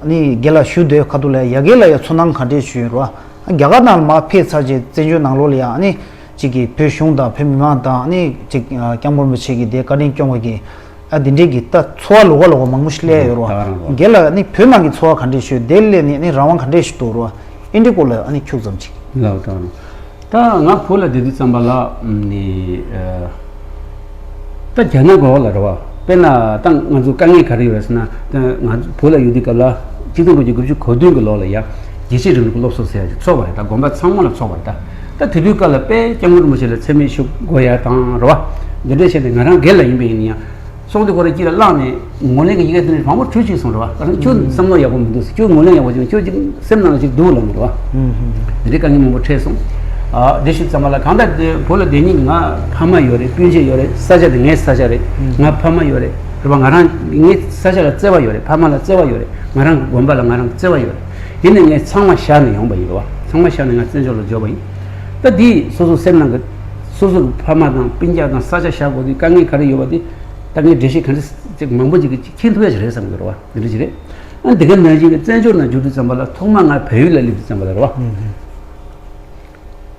ཨ་ནི་རྒན་ལགས་བཞུགས་སྡོད་ཁ་ཐུག་ལ་ཡ་རྒན་ལགས་ཡ་ཚོར་སྣང་ག་འདྲས་ཞིག་ཡོད་རེད་བ། རྒྱ་གར་ནང་ལ་མར་ཕེབས་ཚར་རྗེས་བཙན་བྱོལ་ནང་ལོགས་ལ་ཡ་ཨ་ནི་གཅིག་གིས་བོད་གཞུང་དང་བོད་མི་མང་དང་ཨ་ནི་གཅིག་སྐྱབས་མགོན་རིན་པོ་ཆེ་གིས་དེ་བཀའ་དྲིན་སྐྱོང་བ་གི་ཨ་དེ་འདྲས་ཀྱི་ད་ཚོར་བ་ལོགས་ཀ་ལོགས་ཀ་མང་པོ་ཞིག་སླེབས་ཡོད་རེད་བ། རྒན་ལགས་ཨ་ནི་བོད་ནང་གི་ཚོར་བ་ག་འདྲས་ཞིག་ཡོད། དེ་སླེབས་ནས་ཨ་ནི་རང་དབང་ག་འདྲས་ཞིག་འདུག་རེད་བ། ཨེ་འདྲའི་སྐོར་ལ་ཨ་ནི་ཁྱུག་ཙམ་ཅིག་ལགས་དང་། ད་ང་བོད་ལ་བསྡད་དུས་ཙམ་པ་ལ་ནི་ཨ་ད་རྒྱ་ནག་གི་འོག་ལ་རེད་བ། དཔེར་ན་ད་ང་ཚོ་དཀའ་ངལ་ག་རེ་ཡོད་རེད་ཟེར་ན། ད་ང་ཚོ་བོད་ལ་ཡོད་དུས་སྐབས་ལ་ཆིག་སྟོང་དགུ་བརྒྱ་དགུ་བཅུ་གོ་བདུན་གི་ལོ་ལ་ཡ་རྒྱལ་གཅེས་རིང་ལུགས་ཀྱི་སློབ་གསོ་ཟེར་ཡ་ཅིག་ཚོགས་པ་རེད། ད་དགོན་པ་ཚང་མ་ལ་ཚོགས་པ་རེད། ད་ད་དེ་དུས་སྐབས་ལ་དཔེ་སྐྱབས་མགོན་རིན་པོ་ཆེ་ལ་མཚན་སྨད་ཞུ་དགོས་ཡ་དང་རེད་བ། འདི་འདྲ་བྱས་ནས་ང་རང་སྒེར་ལ་ཡིན་པ་ཡིན་ན་ཡང་། སོང་དུས་ཁོ་རང་དཀྱིལ་ལ་བླངས་ནས་ངོས་ལེན་གྱི་ཡི་གེ་དེ་ནས་མང་པོ་བྲིས་བཅུག་སོང་རེད་བ། ད་ཁྱོད་བསམ་བློ་ཡག་པོ་མི་འདུག་ཟེར། ཁྱོད་ངོས་ལེན་ཡག་པོ་བྱས་ན་ཁྱོད་ཅིག་སེམས་ནང་ལ་ཅིག་སྡུག་ལབ་ནས་རེད་བ། འདི་འདྲའི་དཀའ་ངལ་མང་པོ་འཕྲད་སོང་། ཨ་དེ་ཞུ་ཙམ་པ་ལ་གང་ལྟར་དེ་བོད་ལ་བསྡད་ཉིན་ང་ཕ་མ་ཡོད་རེད། སྤུན་མཆེད་ཡོད་རེད། ས་ཆ་དེ་ངའི་ས་ཆ་རེད། ང་ཕ་མ་ཡོད་རེད་རེད་བ། ང་རང་ངའི་ས་ཆ་ལ་བརྩེ་བ་ཡོད་རེད། ཕ་མ་ལ་བརྩེ་བ་ཡོད་རེད། ང་རང་གི་དགོན་པ་ལ་ང་རང་བརྩེ་བ་ཡོད་རེད། ཡིན་ནའི་ངས་ཚང་མ་བཞག་ནས་ཡོང་པ་ཡིན་རེད་བ། ཚང་མ་བཞག་ནས་ང་བཙན་བྱོལ་ལ་འབྱོར་བ་ཡིན། ད་དེ་སོ་སོ་སེམས་ནང་གི་སོ་སོ་གི་ཕ་མ་དང་སྤུན་ཀྱག་དང་ས་ཆ་བཞག་དགོས་དུས་དཀའ་ངལ་ག་རེ་ཡོད་པ་དེ་ད་ངས་འགྲེལ་བཤད་ག་འདྲ་ཅིག་མང་པོ་ཅིག་གིས་མཁྱེན་ཐུབ་ཡ་ཞིག་རེད་བསམ་གྱི་རེད་བ། འདི་འདྲ་ཅིག་རེད། ཨ་འདི་ག་ནང་བཞིན་གྱི་བཙན་བྱོལ་ནང་འབྱོར་དུས་ཙམ་པ་ལ་ཐོག་མར་ང་བལ་ཡུལ་ལ་སླེབས་དུས་ཙམ་པ་ལ་རེད་བ།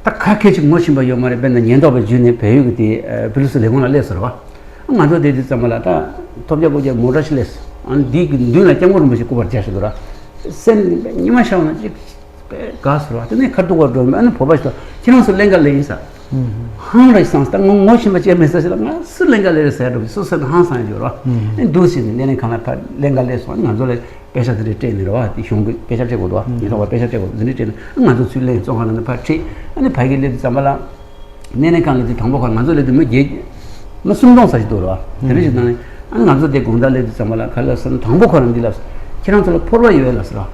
ད་ཁ་སྐད་ཅིག་ངོ་ཤེས་པ་ཡོད་མ་རེད། དཔེར་ན་ཉེན་རྟོག་པས་འཇུས་ནས་བལ་ཡུལ་གྱི་དེ་ཨ་པུ་ལི་སི་ལས་ཁུངས་ལ་སླེབས་སོང་རེད་བ། ང་ཚོ་བསྡད་དུས་ཙམ་པ་ལ་ད་ཐོབ་རྒྱག་རྐུབ་རྒྱག་མོ་ཊ་ཞིག་སླེབས་སོང་། ཨ་འདི་གི་མདུན་ལ་སྐྱབས་མགོན་རིན་པོ་ཆེ་སྐུ་པར་བརྒྱབ་བཞག་འདུག་ར། སེམས་ཉི་མ་ཤར་བ་ན་ཅིག་དགའ་སོང་ར། དེ་ནས་ཁ་ཐུག་པར་འགྲོ་ཨ་ནི་བོད་པ་ཞིག་དང་ཁྱེད་རང་ཚོ་ལེན་ག་ལེན་ཡིན་ས། ཧང་རེད་སངས་ད་ངོ་ངོ་ཤེས་པ་ཅན་མེད་ས་ཞིག་ལ་ང་སུ་ལེན་ག་ལེ་རེད་ཟེར་འགྲོ་སུ་ཟེར་ན་ཧང་སངས་ཡོད་རོ། ཨེ་འདུག་ཟེར་ནས་ལས་ནས་གང་ལ་ཕར་ལེན་ག་ལེ་སོང་ང་ཚོ་ལ་དཔེ་ཆ་དེ་འདྲ་སྤྲད་ནས་རོ་བ་དེ་གཞུང་གི་དཔེ་ཆ་སྤྲད་དགོས་འདུག་བ་ཉེ་ཐོག་བ་དཔེ་ཆ་སྤྲད་དགོས་འདི་འདྲ་སྤྲད་ནས་ང་ཚོ་ཚུར་ལེན་བཙོན་ཁང་ནང་ནས་ཕར་ཁྲིད་ཨ་ནི་ཕ་གི་སླེབས་དུས་ཙམ་པ་ལ། གནས་གནས་ཁང་ལ་དེ་དང་པོ་ཁར་ང་ཚོ་ལ་དེ་མི་བརྒྱད་མི་སུམ་སྟོང་ཙམ་ཞིག་འདུག་ར། དེ་འདྲ་ཞིག་བཏང་ནས་ཨ་ནི་ང་ཚོ་དེ་དགོང་དག་སླེབས་དུས་ཙམ་པ་ལ་ག་ལ་ཟེར་ན་དང་པོ་ཁོ་རང་འདི་ལ་ཁྱེད་རང་ཚོ་ལ་ཕོར་པ་ཡོད་ལ་ཟེར་ར།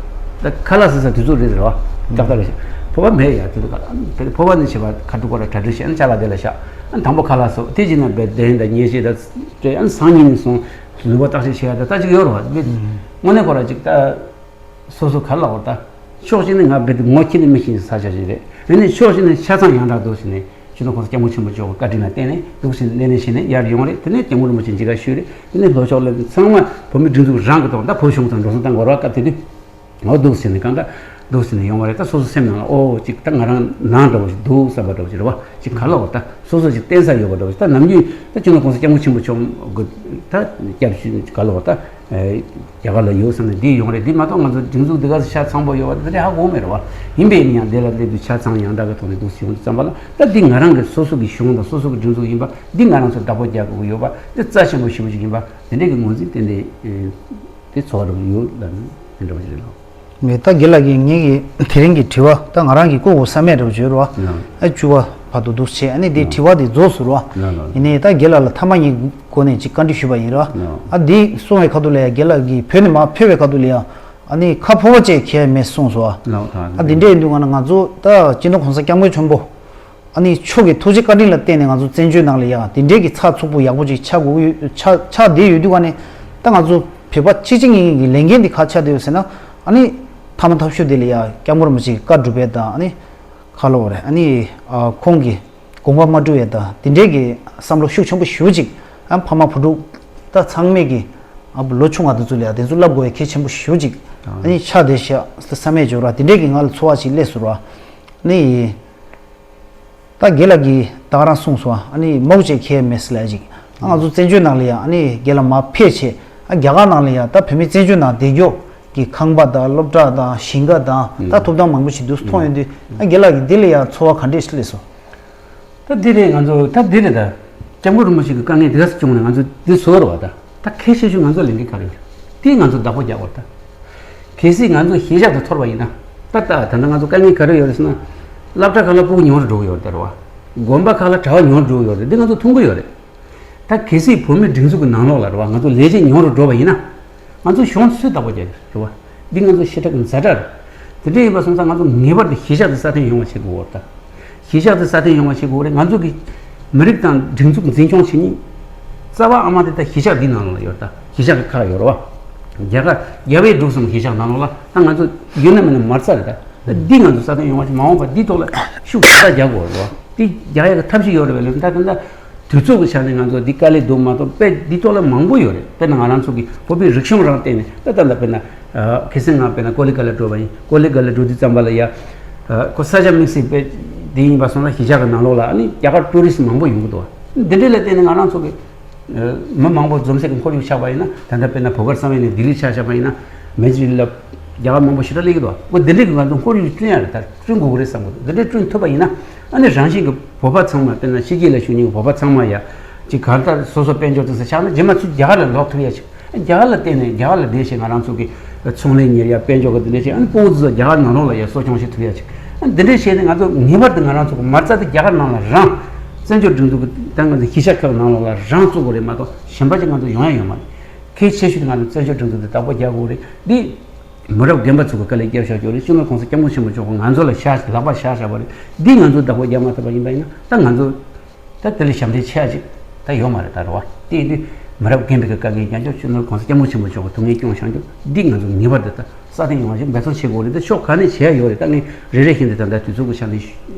ད་ཁ་ལག་ཟེར་ས་དུས་ཚོད་རེད་ཟེར་བ། ཏག་ཏག་རེད་ཤག་ཕོར་པ་མེད་ཡ་དེ་ཚོ་ག་ལ་ཕོར་པ་ནི་བྱེད་པ་ཁ་ཐུག་ཁོ་ར་གྲ་སྒྲིག་བྱས་ཨ་ནི་ཅ་ལག་དེ་ལ་བཞག་ཨ་ནི་དང་པོ་ཁ་ལག་ཟོ་དེ་བྱས་ན་བས་གདན་དང་ཉལ་ཆས་དང་སྤྲད་ཨ་ནི་སང་ཉིན་ནས་བཟུང་ལུས་པ་བརྟག་དཔྱད་བྱེད་ཡ་ད་ལྟ་ཅིག་ཡོད་རེད་བ། དངོས་གནས་ཁོ་ར་ཅིག་ད། སོ་སོ་ག་ལ་བར་ད། ཕྱོགས་གཅིག་ནས་ང་རྦད་དེ་ངོ་ཁྱེད་ནས་མི་ཤེས་ས་ཆ་ཞིག་རེད། དེ་ནས་ཕྱོགས་གཅིག་ནས་ཆ་ཚང་ཡང་དག་འདུག་ཟེར་ནས་སྤྱི་ནོར་༸གོང་ས་༸སྐྱབས་མགོན་ཆེན་པོ་མཆོག་གི་བཀའ་དྲིན་ལ་བརྟེན་ནས་འདུག་ཟེར་ནས་སླེབས་ནས་བྱས་ནས་ཡར་ཡོང་རེད། དེ་ནས་༸སྐྱབས་མགོན་རིན་པོ་ཆེ་མཇལ་ཁ་ཞུས་རེད། དེ་ནས་ལྷོ་ཕྱོགས་སླེབས་ནས་ཚང་མ་བོད་མི་སྒྲིག་འཛུགས་རང་གི་ཐོག་ད་བོད་གཞུང་དང་འགྲོ་སོང་བཏང་དགོས་རེད་བ། སྐབས་དེ་དུས་འོ་འདུག་ཟེར་ནས་གང་ལྟར་འདུག་ཟེར་ནས་ཡོང་བ་རེད། ད་སོ་སོ་སེམས་ནང་ལ་ཨོ་ཅིག་ད་ང་རང་ནང་འདྲ་བོ་ཞིག་འདུག་བསམ་པ་འདྲ་བོ་ཞིག་རེད་བ། ཅིག་ག་ལ་བ་ད་སོ་སོ་ཅིག་བརྟེན་ས་ཡོད་པ་འདྲ་བོ་ཞིག་ད་ནམ་རྒྱུན་ད་སྤྱི་ནོར་༸གོང་ས་༸སྐྱབས་མགོན་ཆེན་པོ་མཆོག་གི་ད་སྐྱབས་ཞུ་ག་ལ་བ་ད། རྒྱ་གར་ལ་ཡོད་བསམ་ནས་འདི་ཡོང་རེད། འདི་མ་གཏོགས་ང་ཚོ་སྒྲིག་འཛུགས་འདི་ག་ས་ཆ་ཚང་པོ་ཡོད་བ་འདི་འདྲ་ཧ་གོ་མེད་རེད་བ། ཡིན་པས་ཡིན་ཡང་འདི་ལ་སླེབས་དུས་ཆ་ཚང་ཡང་དག་གི་ཐོག་ནས་འདུག་ཟེར་ཡོང་དུས་ཙམ་པ་ལ་ད་འདི་ང་རང་གི་སོ་སོ་གི་གཞུང་དང་སོ་སོ་གི་སྒྲིག་འཛུགས་ཡིན་པ་འདི་ང་རང་ཚོ་བདག་པོ་རྒྱག་དགོས་ཀྱི་ཡོད་པ་འདི་རྩ་ཆེན་པོ་ཞེ་པོ་ཅིག་ཡིན་པ་འདི་འདྲས་ཀྱི་ངོས་འཛིན་ཏན་ཏན་འདི་ཚོར་བ་ཡོད་ལ་ནི་འདི་འདྲ་བ་ཞིག་རེད་ལགས། མེད་ད་དགེ་ལགས་ཀྱིས་ངེད་ཀྱི་དེ་རིང་གི་དྲི་བ་ད་ང་རང་གི་ལྐོག་གུ་བསམ་མེད་འདྲ་བོ་བརྗོད་རོགས་ཨ་བཅུ་པ་བར་དུ་འདུག་བྱས་ཨ་ནི་དེ་དྲི་བ་དེ་རྫོགས་སོང་རོགས་ཡིན་ནའི་ད་དགེ་ལགས་ལ་ཐ་མ་གཉིས་སྒོ་ནས་ཅིག་བཀའ་འདྲི་ཞུས་པ་ཡིན་རོགས་ཨ་འདི་གསུང་བའི་ཁ་ཐུག་ལ་ཡ་དགེ་ལགས་ཀྱིས་བོད་ནས་མར་ཕེབས་པའི་ཁ་ཐུག་ལ་ཡ་ཨ་ནི་ཁ་ཕོར་པ་བཅས་ཁྱེར་མེད་གསུངས་སོང་ཨ་འདི་འདྲས་ཡིན་དུས་ང་ང་ཚོ་ད་སྤྱི་ནོར་༸གོང་ས་༸སྐྱབས་མགོན་ཆེན་པོ། ཨ་ནི་མཆོག་གི་ཐུགས་རྗེ་བཀའ་དྲིན་ལ་བརྟེན་ནས་ང་ཚོ་བཙན་བྱོལ་ནང་ལ་ཡང་དེ་འདྲའི་གི་ཚགས་ཚུད་པོ་ཡག་པོ་ཅིག་ཆགས་དགོས་ཡོད་ཆགས་ཆགས་བསྡད་ཡོད་དུས་ག་ནས་ད་ང་ཚོ་བོད་པ་གཅིག་གཅིག་གཉིས་གཉིས་ཀྱི་ལས་འགན་འདི་ག་ཆགས་བསྡད་ཡོད་ཟེར་ན་ཨ་ནི་ཐ་མ་ཐབས་ཤུགས་དེ་ལ་ཡང་སྐྱབས་མགོན་རིན་པོ་ཆེ་གི་བཀའ་སྒྲུབ་པའི་དང་ཨ་ནི་ག་ལབ་དགོས་རེད་ཨ་ནི་ཨ་ཁོང་གི་དགོངས་པ་མ་སྒྲུབ་ཡས་དང་དེ་འདྲའི་གི་བསམ་བློ་ཤུགས་ཆེན་པོ་ཞེ་པོ་ཅིག་ཨ་ཕ་མ་བུ་ཕྲུག་ད་ཚང་མས་གི་ཨ་ལོ་ཆུང་བ་དེ་ཚོ་ལ་ཡང་དེ་ཚོ་བསླབ་དགོས་ཡས་གལ་ཆེན་པོ་ཞེ་པོ་ཅིག་ཨ་ནི་ཆགས་བསྡད་ཤག་བསམ་ཡས་འབྱོར་བ་དེ་འདྲའི་གི་ང་ལ་ཚོར་བ་ཅིག་སླེབས་སོང་ར་ཨ་ནི། ད་དགེ་ལགས་ཀྱིས་ད་ག་རང་གསུངས་སོང་ཨ་ནི་མའོ་ཅེ་ཁེ་མེ་སི་ལ་ཅིག་ང་ཚོ་བཙན་བྱོལ་ནང་ལ་ཡང་ཨ་ནི་དགེ་ལགས་མར་ཕེབས་བྱས་ཨ་རྒྱ་གར་ནང་ལ་ཡང་ད་བོད་མི་བཙན་བྱོལ་ནང་བསྡད་རྒྱུ་གི་ཁང་པ་དང་སློབ་གྲྭ་དང་ཞིང་ཁ་དང་ད་ཐོབ་ཐང་མང་པོ་ཞིག་འདུག་མཐོང་ཡོང་དུས་ཨ་དགེ་ལགས་ཀྱིས་འདི་ལ་ཡང་ཚོར་བ་ག་འདྲས་ཤིག་སླེབས་སོང་། ད་འདི་རེད་ང་ཚོ་ད་འདི་རེད་ད་སྐྱབས་མགོན་རིན་པོ་ཆེ་གི་དཀའ་ངལ་འདི་ག་སེ་བྱུང་ནས་ང་ཚོ་འདི་བཟོ་རུ་བ་ད། ད་གལ་ཆེ་ཤོས་ང་ཚོ་ལས་འགན་ག་རེ་ཡོད་རེད། དེ་ང་ཚོ་བདག་པོ་རྒྱག་དགོས་རེད་ད། གལ་སྲིད་ང་ཚོ་གཞིས་ཆགས་དེ་འཐོར་བ་ཡིན་ན། ད་ལྟ་ད་ལྟ་ང་ཚོ་དཀའ་ངལ་ག་རེ་ཡོད་རེད་ཟེར་ན། སློབ་གྲྭ་ཁག་ལ་སྤུ་གུ་ཉུང་རུ་འགྲོ་གི་ཡོད་རེད་ད་རེད་བ། དགོན་པ་ཁག་ལ་གྲྭ་པ་ཉུང་རུ་འགྲོ་གི་ཡོད་རེད་འདི་ང་ཚོ་མཐོང་གི་ཡོད་རེད། ད་གལ་སྲིད་བོད་མི་སྒྲིག་འཛུགས་ཀྱི་ནང་ལོགས་ལ་རེད་བ་ང་ཚོ་ལས་བྱེད་ཉུང་རུ་འགྲོ་བ་ཡིན་ན། ང་ཚོ་གཞུང་སུས་བདག་པོ་རྒྱག་གི་རེད་བ། འདི་ང་ཚོ་ཞེ་དྲག་གི་ཛ་དྲག་རེད། དེ་འདྲ་ཡིན་པ་སོང་ཙང་ང་ཚོ་ངེས་པར་དུ་གཞིས་ཆགས་དེ་སྲ་བརྟན་ཡོང་བ་བྱེད་དགོས་པ་རེད་ད། གཞིས་ཆགས་དེ་སྲ་བརྟན་ཡོང་བ་བྱེད་དགོས་རེད་ང་ཚོ་གི་མི་རིགས་དང་སྒྲིག་འཛུགས་འཛིན་སྐྱོང་བྱེད་མཁན། རྩ་བ་ཨ་མ་དེ་ད་གཞིས་ཆགས་འདིའི་ནང་ལ་ཡོད་ད་གཞིས་ཆགས་ཀྱི་ཁག་ཡོད་རེད་བ། རྒྱ་གར་རྒྱ་བལ་འབྲུག་གསུམ་གཞིས་ཆགས་ནང་ལོགས་ལ་ད་ང་ཚོ་ཡོད་ན་མེད་ན་མ་རྩ་རེད་ད། འདི་ང་ཚོ་སྲ་བརྟན་ཡོང་བ་ཞིག་མ་འོངས་པ་འདི་ཐོག་ལ་ཤུགས་ཞེ་དྲག་རྒྱག་དགོས་རེད་བ། འདི་རྒྱག་ཡག་གི་ཐབས་ཤེས་ཡོད་རེད་བས་ལོས་ད་ད་ད། དུས་ཚོད་ཀྱི་ཆ་ནས་ང་ཚོ་འདི་དཀའ་ལས་འདུག་མ་གཏོགས་དཔེ་འདི་ཐོག་ལ་མང་པོ་ཡོད་རེད། དཔེར་ན་ང་རང་ཚོ་གི་བོད་པའི་རིག་གཞུང་རང་བལྟས་ནས་ད་ལྟ་ལ་དཔེར་ན་ཁ་སང་ང་དཔེར་ན་ཀོ་ལི་གྷལ་ལ་འགྲོ་བ་ཡིན། ཀོ་ལི་གྷལ་ལ་འགྲོ་དུས་ཙམ་པ་ལ་ཡ་ཁོ་ས་ཆ་དམིགས་བསལ་དཔེ་འདི་ཡིན་པ་སོང་ན་གཞིས་ཆགས་ཀྱི་ནང་ལོགས་ལ་ཨ་ནི་རྒྱ་གར་ཊུ་རི་སི་མང་པོ་ཡོང་གི་འདུག་འདི་འདྲ་ལ་བལྟས་ནས་ང་རང་ཚོ་གི་མི་མང་པོ་འཛོམས་སའི་ཁོར་ཡུག་ཆགས་པ་ཡིན་ན་ད་ལྟ་དཔེར་ན་བོད་གར་བསམ་ཡས་ནས་ལྡི་ལི་ཆ་བཞག་པ་ཡིན་ན་མེ་ཇི་ལ་རྒྱ་གར་མང་པོ་ཞེ་དྲག་སླེབས་ཀྱི་འདུག་འོ་འདི་འདྲའི་གི་ང་ཚོ་ཁོར་ཡུག་བསྐྲུན་ཡ་རེད་ད་བསྐྲུན་དགོས་ཀྱི་རེད་བསམ་གི་འདུག་འདི་འདྲའི་བསྐྲུན་ཐུབ་པ་ཡིན་ན་ཨ་ནི་རང་བཞིན་གི་བོད་པ་ཚང་མ་དཔེར་ན་ཕྱི་རྒྱལ་ལ་བཞུགས་མཁན་གྱི་བོད་པ་ཚང་མ་ཡ་ཅིག་གང་ལྟར་སོ་སོ་དཔལ་འབྱོར་དེ་ཚོ་ཆགས་ན་རྗེས་མ་ཚུར་རྒྱ་གར་ལ་ལོག་ཐུབ་ཡ་ཅིག་རྒྱ་གར་ལ་བརྟེན་ནས་རྒྱ་གར་ལ་བསྡད་བྱས་ང་རང་ཚོ་གི་ཚོང་ལས་གཉེར་ཡ་དཔལ་འབྱོར་གི་འདི་འདྲ་བྱས་ཨ་ནི་སྤུ་གུ་ཚོ་རྒྱ་གར་ནང་ལོགས་ལ་ཡ་གསོ་སྐྱོང་བྱེད་ཐུབ་ཡ་ཅིག་ཨ་ནི་འདི་འདྲ་བྱས་ནས་ང་ཚོ་ངེས་པར་དུ་ང་རང་ཚོ་གི་མ་རྩ་དེ་རྒྱ་གར་ནང་ལ་རང་བཙན་བྱོལ་སྒྲིག་འཛུགས་གི་ད་ང་ཚོ་གཞིས་ཆགས་ཁག་ནང་ལོགས་ལ་རང་བཙུགས་དགོས་རེད་མ་གཏོགས་གཞན་པ་ཅིག་ང་ཚོ་ཡོང་ཡ་ཡོད་མ་རེད། གལ་ཆེ་ཤོས་དེ་ང་ཚོ་བཙན་བྱོལ་སྒྲིག་འཛུགས་དེ་བདག་པོ་རྒྱག་དགོས་རེད་འདི། མི་རབས་རྒན་པ་ཚོ་གི་དཀའ་ལས་བརྒྱབ་བཞག་རྒྱུ་རེད། སྤྱི་ནོར་༸གོང་ས་༸སྐྱབས་མགོན་ཆེན་པོ་མཆོག་གིས་ང་ཚོ་ལ་བཞག་ལག་པ་བཞག་བཞག་པ་རེད། འདི་ང་ཚོ་བདག་པོ་རྒྱག་མ་ཐུབ་པ་ཡིན་པ་ཡིན་ན་ད་ང་ཚོ་ད་དེ་ལས་ཞབས་འདྲེན་ཆེ་ཡ་ཅིག་ད་ཡོད་མ་རེད་ད་རེད་བ། དེ་ཡིན་དུས་མི་རབས་རྒན་པའི་གི་དཀའ་ངལ་རྒྱག་རྒྱུ་སྤྱི་ནོར་༸གོང་ས་༸སྐྱབས་མགོན་ཆེན་པོ་མཆོག་གིས་སྡུག་བསྔལ་སྐྱོང་བཞག་རྒྱུ་འདི་ང་ཚོ་ངེས་པར་དུ་ད་སྲ་བརྟན་ཡོང་བ་ཞིག་འབད་བརྩོན་བྱེད་དགོས་རེད། ད་ཕྱོགས་ག་ནས་བྱེད་ཡ་ཡོད་རེད། ད་ངས་རེ་རེ་བཞིན་དུ་ད་ལྟ་དུས་ཚོད་ཀྱི་ཆ་ནས་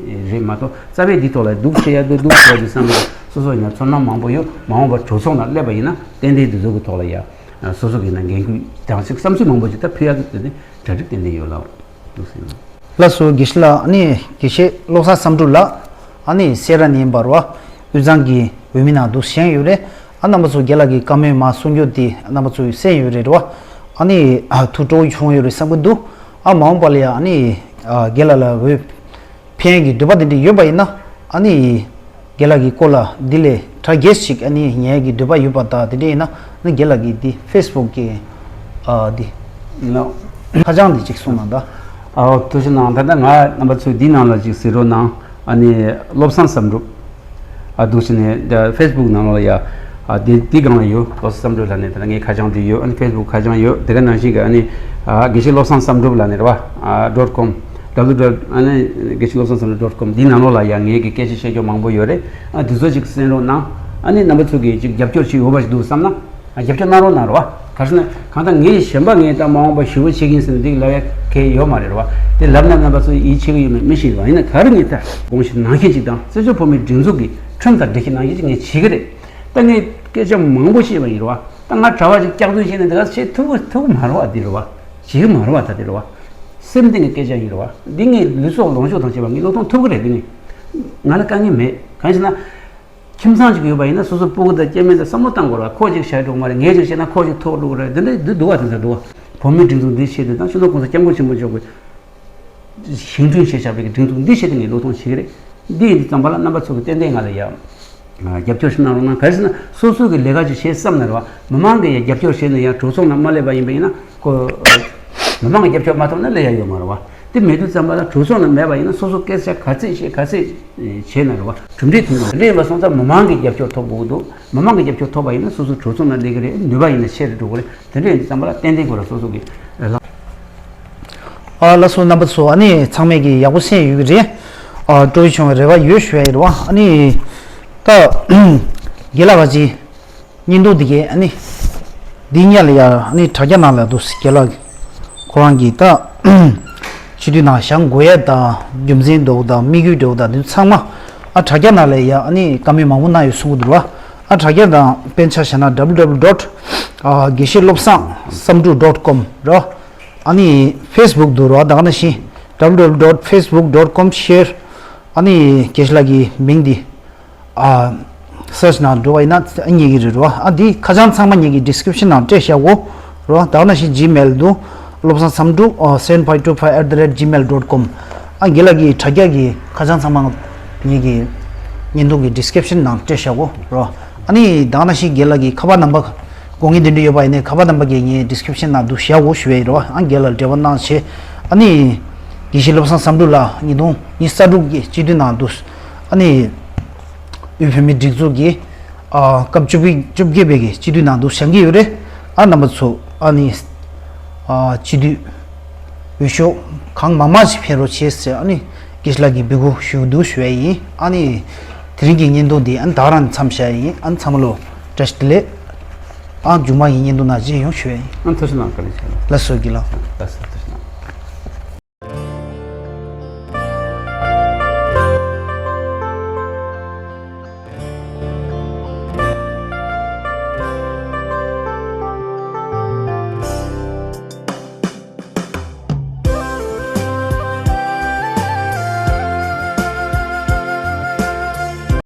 རེད་མ་གཏོགས་རྩ་བའི་འདི་ཐོག་ལ་སྡུག་བྱེད་ཡ་དེ་སྡུག་བྱེད་ཡ་དེ་བསམ་པ་སོ་སོ་ཡིན་ན་ཚོར་སྣང་མང་པོ་ཡོད། མ་འོངས་པར་གྲོས་ཚོགས་ནང་སླེབས་པ་ཡིན་ན་ཏན་ཏན་དུས་ཚོད་ཀྱི་ཐོག་ལ་ཡ། སོ་སོ་གི་ནང་འགན་ཁུར་དང་ཞིག་བསམ་ཚུལ་མང་པོ་ཞིག་ད་ཕུལ་ཡག་གི་དེ་ནི་གྲ་སྒྲིག་ཏན་ཏན་ཡོད་ལགས་འདུག་ཟེར། ལགས་སོ་དགེ་བཤེས་ལགས་ཨ་ནི་དགེ་བཤེས་བློ་བཟང་བསམ་གྲུབ་ལགས་ཨ་ནི་སེ་ར་ནས་ཡིན་པ་རེད་བ། དབུས་གཙང་གི་འོས་མི་ནང་འདུག་བཞེངས་ཡོད་རེད། ཨ་རྣམ་པ་ཚོ་རྒན་ལགས་ཀྱི་བཀའ་མོལ་མར་གསུང་རྒྱུ་དེ་རྣམ་པ་ཚོས་གསན་ཡོད་རེད་བ། ཨ་ནི་ཐུགས་སྤྲོ་བོ་བྱུང་ཡོད་རེད་བསམ་གྱི་འདུག་ཨ་མ་འོངས་པ་ལ་ཡང་ཨ་ནི་རྒན་ལགས་ལ་འོས་འཕེན་གྱི་འདོད་པ་དེ་འདྲ་ཡོད་པ་ཡིན་ན་ ཨ་ནི་རྒན་ལགས་ཀྱི་སྐོར་ལ་འདི་ལས་གྲ་རྒྱས་ཤིག་ཨ་ནི་ཉན་གྱི་འདོད་པ་ཡོད་པ་དང་དེ་འདྲ་ཡིན་ན་ཨ་ནི་རྒན་ལགས་ཀྱི་འདི་ཕེ་སི་བུག་གི་ཨ་འདི་ལགས། ཁ་བྱང་འདི་ཅིག་གསུངས་གནང་དང་། ཨོ་ཐུགས་རྗེ་གནང་། ད་ལྟ་ང་རྣམ་པ་ཚོས་འདི་ནང་ལ་ཅིག་གཟིགས་རོགས་གནང་། ཨ་ནི་བློ་བཟང་བསམ་གྲུབ། ཨ་འདུག་སེ་ནས་ད་ཕེ་སི་བུག་ནང་ལ་ཡ། ཨ་དེ་དེ་སྒང་ལ་ཡོད། བློ་བཟང་བསམ་གྲུབ་ལབ་ནས་ད་ལྟ་ངའི་ཁ་བྱང་དེ་ཡོད། ཨ་ནི་ཕེ་སི་བུག་ཁ་བྱང་ཡོད། དེ་ག་ནང་བཞིན་གྱི་ཨ་ནི་ཨ་དགེ་བཤེས་བློ་བཟང་བསམ་གྲུབ་ལབ་ནས་རེད་བ། ཨ་ཌོཊ་ཀོམ། ཌབ་ལིའུ་ཌབ་ལིའུ། ཨ་ནི་དགེ་བཤེས་བློ་བཟང་བསམ་གྲུབ་ཌོཊ་ཀོམ་འདི་ནང་ལོགས་ལ་ཡང་ངེད་ཀྱི་སྐད་ཆ་བཤད་རྒྱུ་མང་པོ་ཡོད་རེད། ཨ་འདི་ཚོ་ཅིག་གསན་རོགས་གནང་། ཨ་ནི་རྣམ་པ་ཚོ་གིས་ཅིག་རྒྱབ་སྐྱོར་བྱེད་འོས་པ་ཞིག་འདུག་བསམ་ན། ཨ་རྒྱབ་སྐྱོར་གནང་རོགས་གནང་རོགས། ག་རེ་ཟེར་ན་གང་ལྟར་ངས་གཞན་པ་ངས་ད་མ་འོངས་པ་ཞེ་པོ་བྱེད་ཀྱི་ཡིན་ཟེར་ནས་འདི་ལབ་ཡ་གལ་ཡོད་མ་རེད་རོགས། དེ་ལབ་ན་རྣམ་པ་ཚོ་ཡིད་ཆེས་ཀྱི་ཡོད་མེད་མི་ཤེས་རོགས། ཡིན་ན་ག་རེ་ངས་ད་དགོངས་བཞེས་གནང་མཁན་ཅིག་དང་བཙན་བྱོལ་བོད་མིའི་སྒྲིག་འཛུགས་ཀྱི་ཁྲིམས་དང་འགྲིག་གི་གནང་མཁན་ཅིག་ངས་བྱེད་ཀྱི་རེད། ད་ངས་སྐད་ཆ་མང་པོ་བཤད་པ་ཡིན་རོགས། ད་ང་གྲྭ་པ་ཅིག་སྐྱག་རྫུན་བཤད་ནས་འདི་ག་བྱེད་ཐུབ་ཀྱི་ཐུབ་ཀྱི་མ་རེད་བ། འདི་རེད་བ། བྱེད་ཀྱི་མ་རེད་བ། ད་འདི་རེད་བ། སེམས་གཏིང་གི་སྐད་ཆ་ཡིན་རེད་བ། འདི་ངས་ལུས་སྲོག་ལོངས་སྤྱོད་དང་བཅས་པ་ངས་བློས་གཏོང་ཐུབ་ཀྱི་རེད། འདི་ངས་ང་ལ་དཀའ་ངལ་མེད། གང་ཡིན་ཟེར་ན། ཁྱིམ་ཚང་ཅིག་ཡོད་པ་ཡིན་ན་སོ་སོ་སྤུ་གུ་དང་སྐྱེ་དམན་དང་བསམ་བློ་བཏང་དགོས་རེད་བ། ཁོ་ཅིག་བྱས་འགྲོ་གི་མ་རེད། ངས་ཅིག་བྱས་ན་ཁོ་ཅིག་ཐོག་འགྲོ་གི་རེད། འདི་འདྲ་འདི་འདུག་བ། དེ་ཚོ་འདུག་བ། བོད་མིའི་སྒྲིག་འཛུགས་འདི་ཆེད་དུ་དང་སྤྱི་ནོར་གོང་ས་སྐྱབས་མགོན་ཆེན་པོ་མཆོག་གིས་བཞེངས་སྐྲུན་བྱས་བཞག་པའི་སྒྲིག་འཛུགས་འདི་ཆེད་དུ་ངས་བློས་གཏོང་བྱེད་ཀྱི་རེད། འདི་ཡིན་དུས་ཙམ་པ་ལ་རྣམ་པ་ཚོ་གིས་ཏན་ཏན་ང་ལ་ཡ། རྒྱབ་སྐྱོར་ཞིག་གནང་རོགས་གནང་། ག་རེ་ཟེར་ན་སོ་སོ་གི་ལས་ཀ་ཅིག་བྱེད་བསམ་ན་རེད་བ། མི་མང་གིས་ཡ་རྒྱབ་སྐྱོར་བྱས་ནས་ཡ་གྲོས་ཚོགས་ནང་མ་སླེབས་པ་ཡིན་པ་ཡིན་ན་ཁོ། མི་མང་གི་རྒྱབ་སྐྱོར་མ་ཐོབ་ན་སླེབས་ཡ་ཡོད་མ་རེད་བ། དེ་མེད་དུས་ཙམ་པ་ལ་གྲོས་ཚོགས་ནང་མེད་པ་ཡིན་ན་སོ་སོ་སྐད་ཆ་ག་ཚད་བཤད་ག་ཚད་བྱས་ན་རེད་བ། གྲུབ་འབྲས་ཐོན་གྱི་མ་རེད། འདི་ཡིན་པ་སོང་ཙང་མི་མང་གི་རྒྱབ་སྐྱོར་ཐོབ་དགོས་ཀྱི་འདུག་མི་མང་གི་རྒྱབ་སྐྱོར་ཐོབ་པ་ཡིན་ན་སོ་སོ་གྲོས་ཚོགས་ནང་སླེབས་ཀྱི་རེད། ནུས་པ་ཡིན་ན་ཆེ་རུ་འགྲོ་གི་རེད། དེ་འདྲ་ཡིན་དུས་ཙམ་པ་ལ་ཏན་ཏན་ཁོ་རང་སོ་སོ་གི་ལ། ཨ་ལགས་སོ། རྣམ་པ་ཚོ་ཨ་ནི་ཚང་མས་ཀྱི་ཡག་པོ་གསན་ཡོད་ཀྱི་རེད། ཨ་སྤྲོ་བོ་བྱུང་བའི་རེ་བ་ཡོད་ཞུ་ཡ་ཡིན་རེད་བ། ཨ་ནི་ད་རྒན་ལགས་ཀྱི་བརྙན་ཐུང་འདི་གའི་ཨ་ནི་འདི་ཉག་ལ་ཡ་ཨ་ནི་དྲ་རྒྱ་ནང་ལ་འདུག་རྒན་ལགས་ཁོ་རང་གིས་ད་སྤྱི་འཐུས་ནང་བཞེངས་དགོས་ཡ་དང་རྒྱུ་མཚན་འདྲ་བོ་དང་དམིགས་ཡུལ་འདྲ་བོ་དང་འདི་ཚང་མ་ཨ་དྲ་རྒྱ་ནང་ལ་ཡ་ཨ་ནི་བཀའ་མོལ་མང་པོ་གནང་ཡོད་གསུང་གི་འདུག་ར། ཨ་དྲ་རྒྱ་དང་དཔེ་ཆ་བཞག་ན་ཌབ་ལིའུ་ཌབ་ལིའུ་ཌོཊ་དགེ་བཤེས་བློ་བཟང་བསམ་གྲུབ་ཌོཊ་ཀོམ་ར། ཨ་ནི་ཕེ་སི་བུག་འདུག་ར། ད་ག་ནང་བཞིན་ཌབ་ལིའུ་ཌབ་ལིའུ་ཌོཊ་ཕེ་སི་བུག་ཌོཊ་ཀོམ་སླེཤ་ཨ་ནི་དགེ་བཤེས་ལགས་ཀྱི་མིང་འདི་ཨ་སརཆ་ནང་འགྲོ་བ་ཡིན་ན་ཨ་རྙེད་ཀྱི་རེད་ར། ཨ་འདི་ཁ་བྱང་ཚང་མ་ངེད་ཀྱི་ཌི་སི་ཀི་རིབ་ཤན་ནང་སྤྲད་བཞག་གོ་ར། ད་ག་ནང་བཞིན་ཇི་མེལ་འདུག་བློ་བཟང་བསམ་གྲུབ་ཨ་seven five two five at the rate gmail dot com། ཨ་རྒན་ལགས་ཀྱི་དྲ་རྒྱ་གི་ཁ་བྱང་ཚང་མ་ངེད་ཀྱི་བརྙན་ཐུང་གི་ཌི་སི་ཀི་རིབ་ཤན་ནང་སྤྲད་བཞག་གོ་ར། ཨ་ནི་ད་ག་ནང་བཞིན་རྒན་ལགས་ཀྱི་ཁ་པར་ནམ་བར་དགོས་ངེས་འདི་འདྲ་ཡོད་པ་ཡིན་ནའི་ཁ་པར་ནམ་བར་གྱི་ངའི་ཌི་སི་ཀི་རིབ་ཤན་ནང་འདུག་བཞག་གོ་ཞུ་ཡ་ཡིན་ར། ཨ་རྒན་ལགས་འབྲེལ་བ་གནང་བྱས། ཨ་ནི་དགེ་བཤེས་བློ་བཟང་བསམ་གྲུབ་ལགས་ཉིས་སྟོང་ཉི་ཤུ་རྩ་དྲུག་གི་སྤྱི་འཐུས་ནང་འདུག་ཨ་ནི་དབུས་བོད་མིའི་སྒྲིག་འཛུགས་ཀྱི་ཨ་སྐབས་བཅུ་བཅོ་བརྒྱད་པའི་གི་སྤྱི་འཐུས་ནང་འདུག་བཞེངས་ཀྱི་ཡོད་རེད། ཨ་རྣམ་པ་ཚོ་ཨ་ནི་ཨ་སྤྱི་འཐུས་འོས་ཤོག་གང་མང་མང་ཞིག་འཕེན་རོགས་བྱེད་ཟེར་ཨ་ནི་དགེ་བཤེས་ལགས་ཀྱིས་འབོད་སྐུལ་ཞུ་གི་འདུག་ཞུ་ཡ་ཡིན། ཨ་ནི་དེ་རིང་གི་བརྙན་ཐུང་འདི་ཨ་ནི་ད་ག་རང་མཚམས་བཞག་ཡ་ཡིན། ཨ་ནི་ཚང་མ་ལོ་བཀྲ་ཤིས་བདེ་ལེགས། ཨ་མཇུག་མ་ཡི་བརྙན་ཐུང་ནང་མཇལ་ཡོང་ཞུ་ཡ་ཡིན། ཨ་ཐུགས་རྗེ་གནང་། བཀའ་དྲིན་ཆེ། ལགས་སོ་རྒན་ལགས། ལགས་སོ། ཐུགས་རྗེ་ཆེ།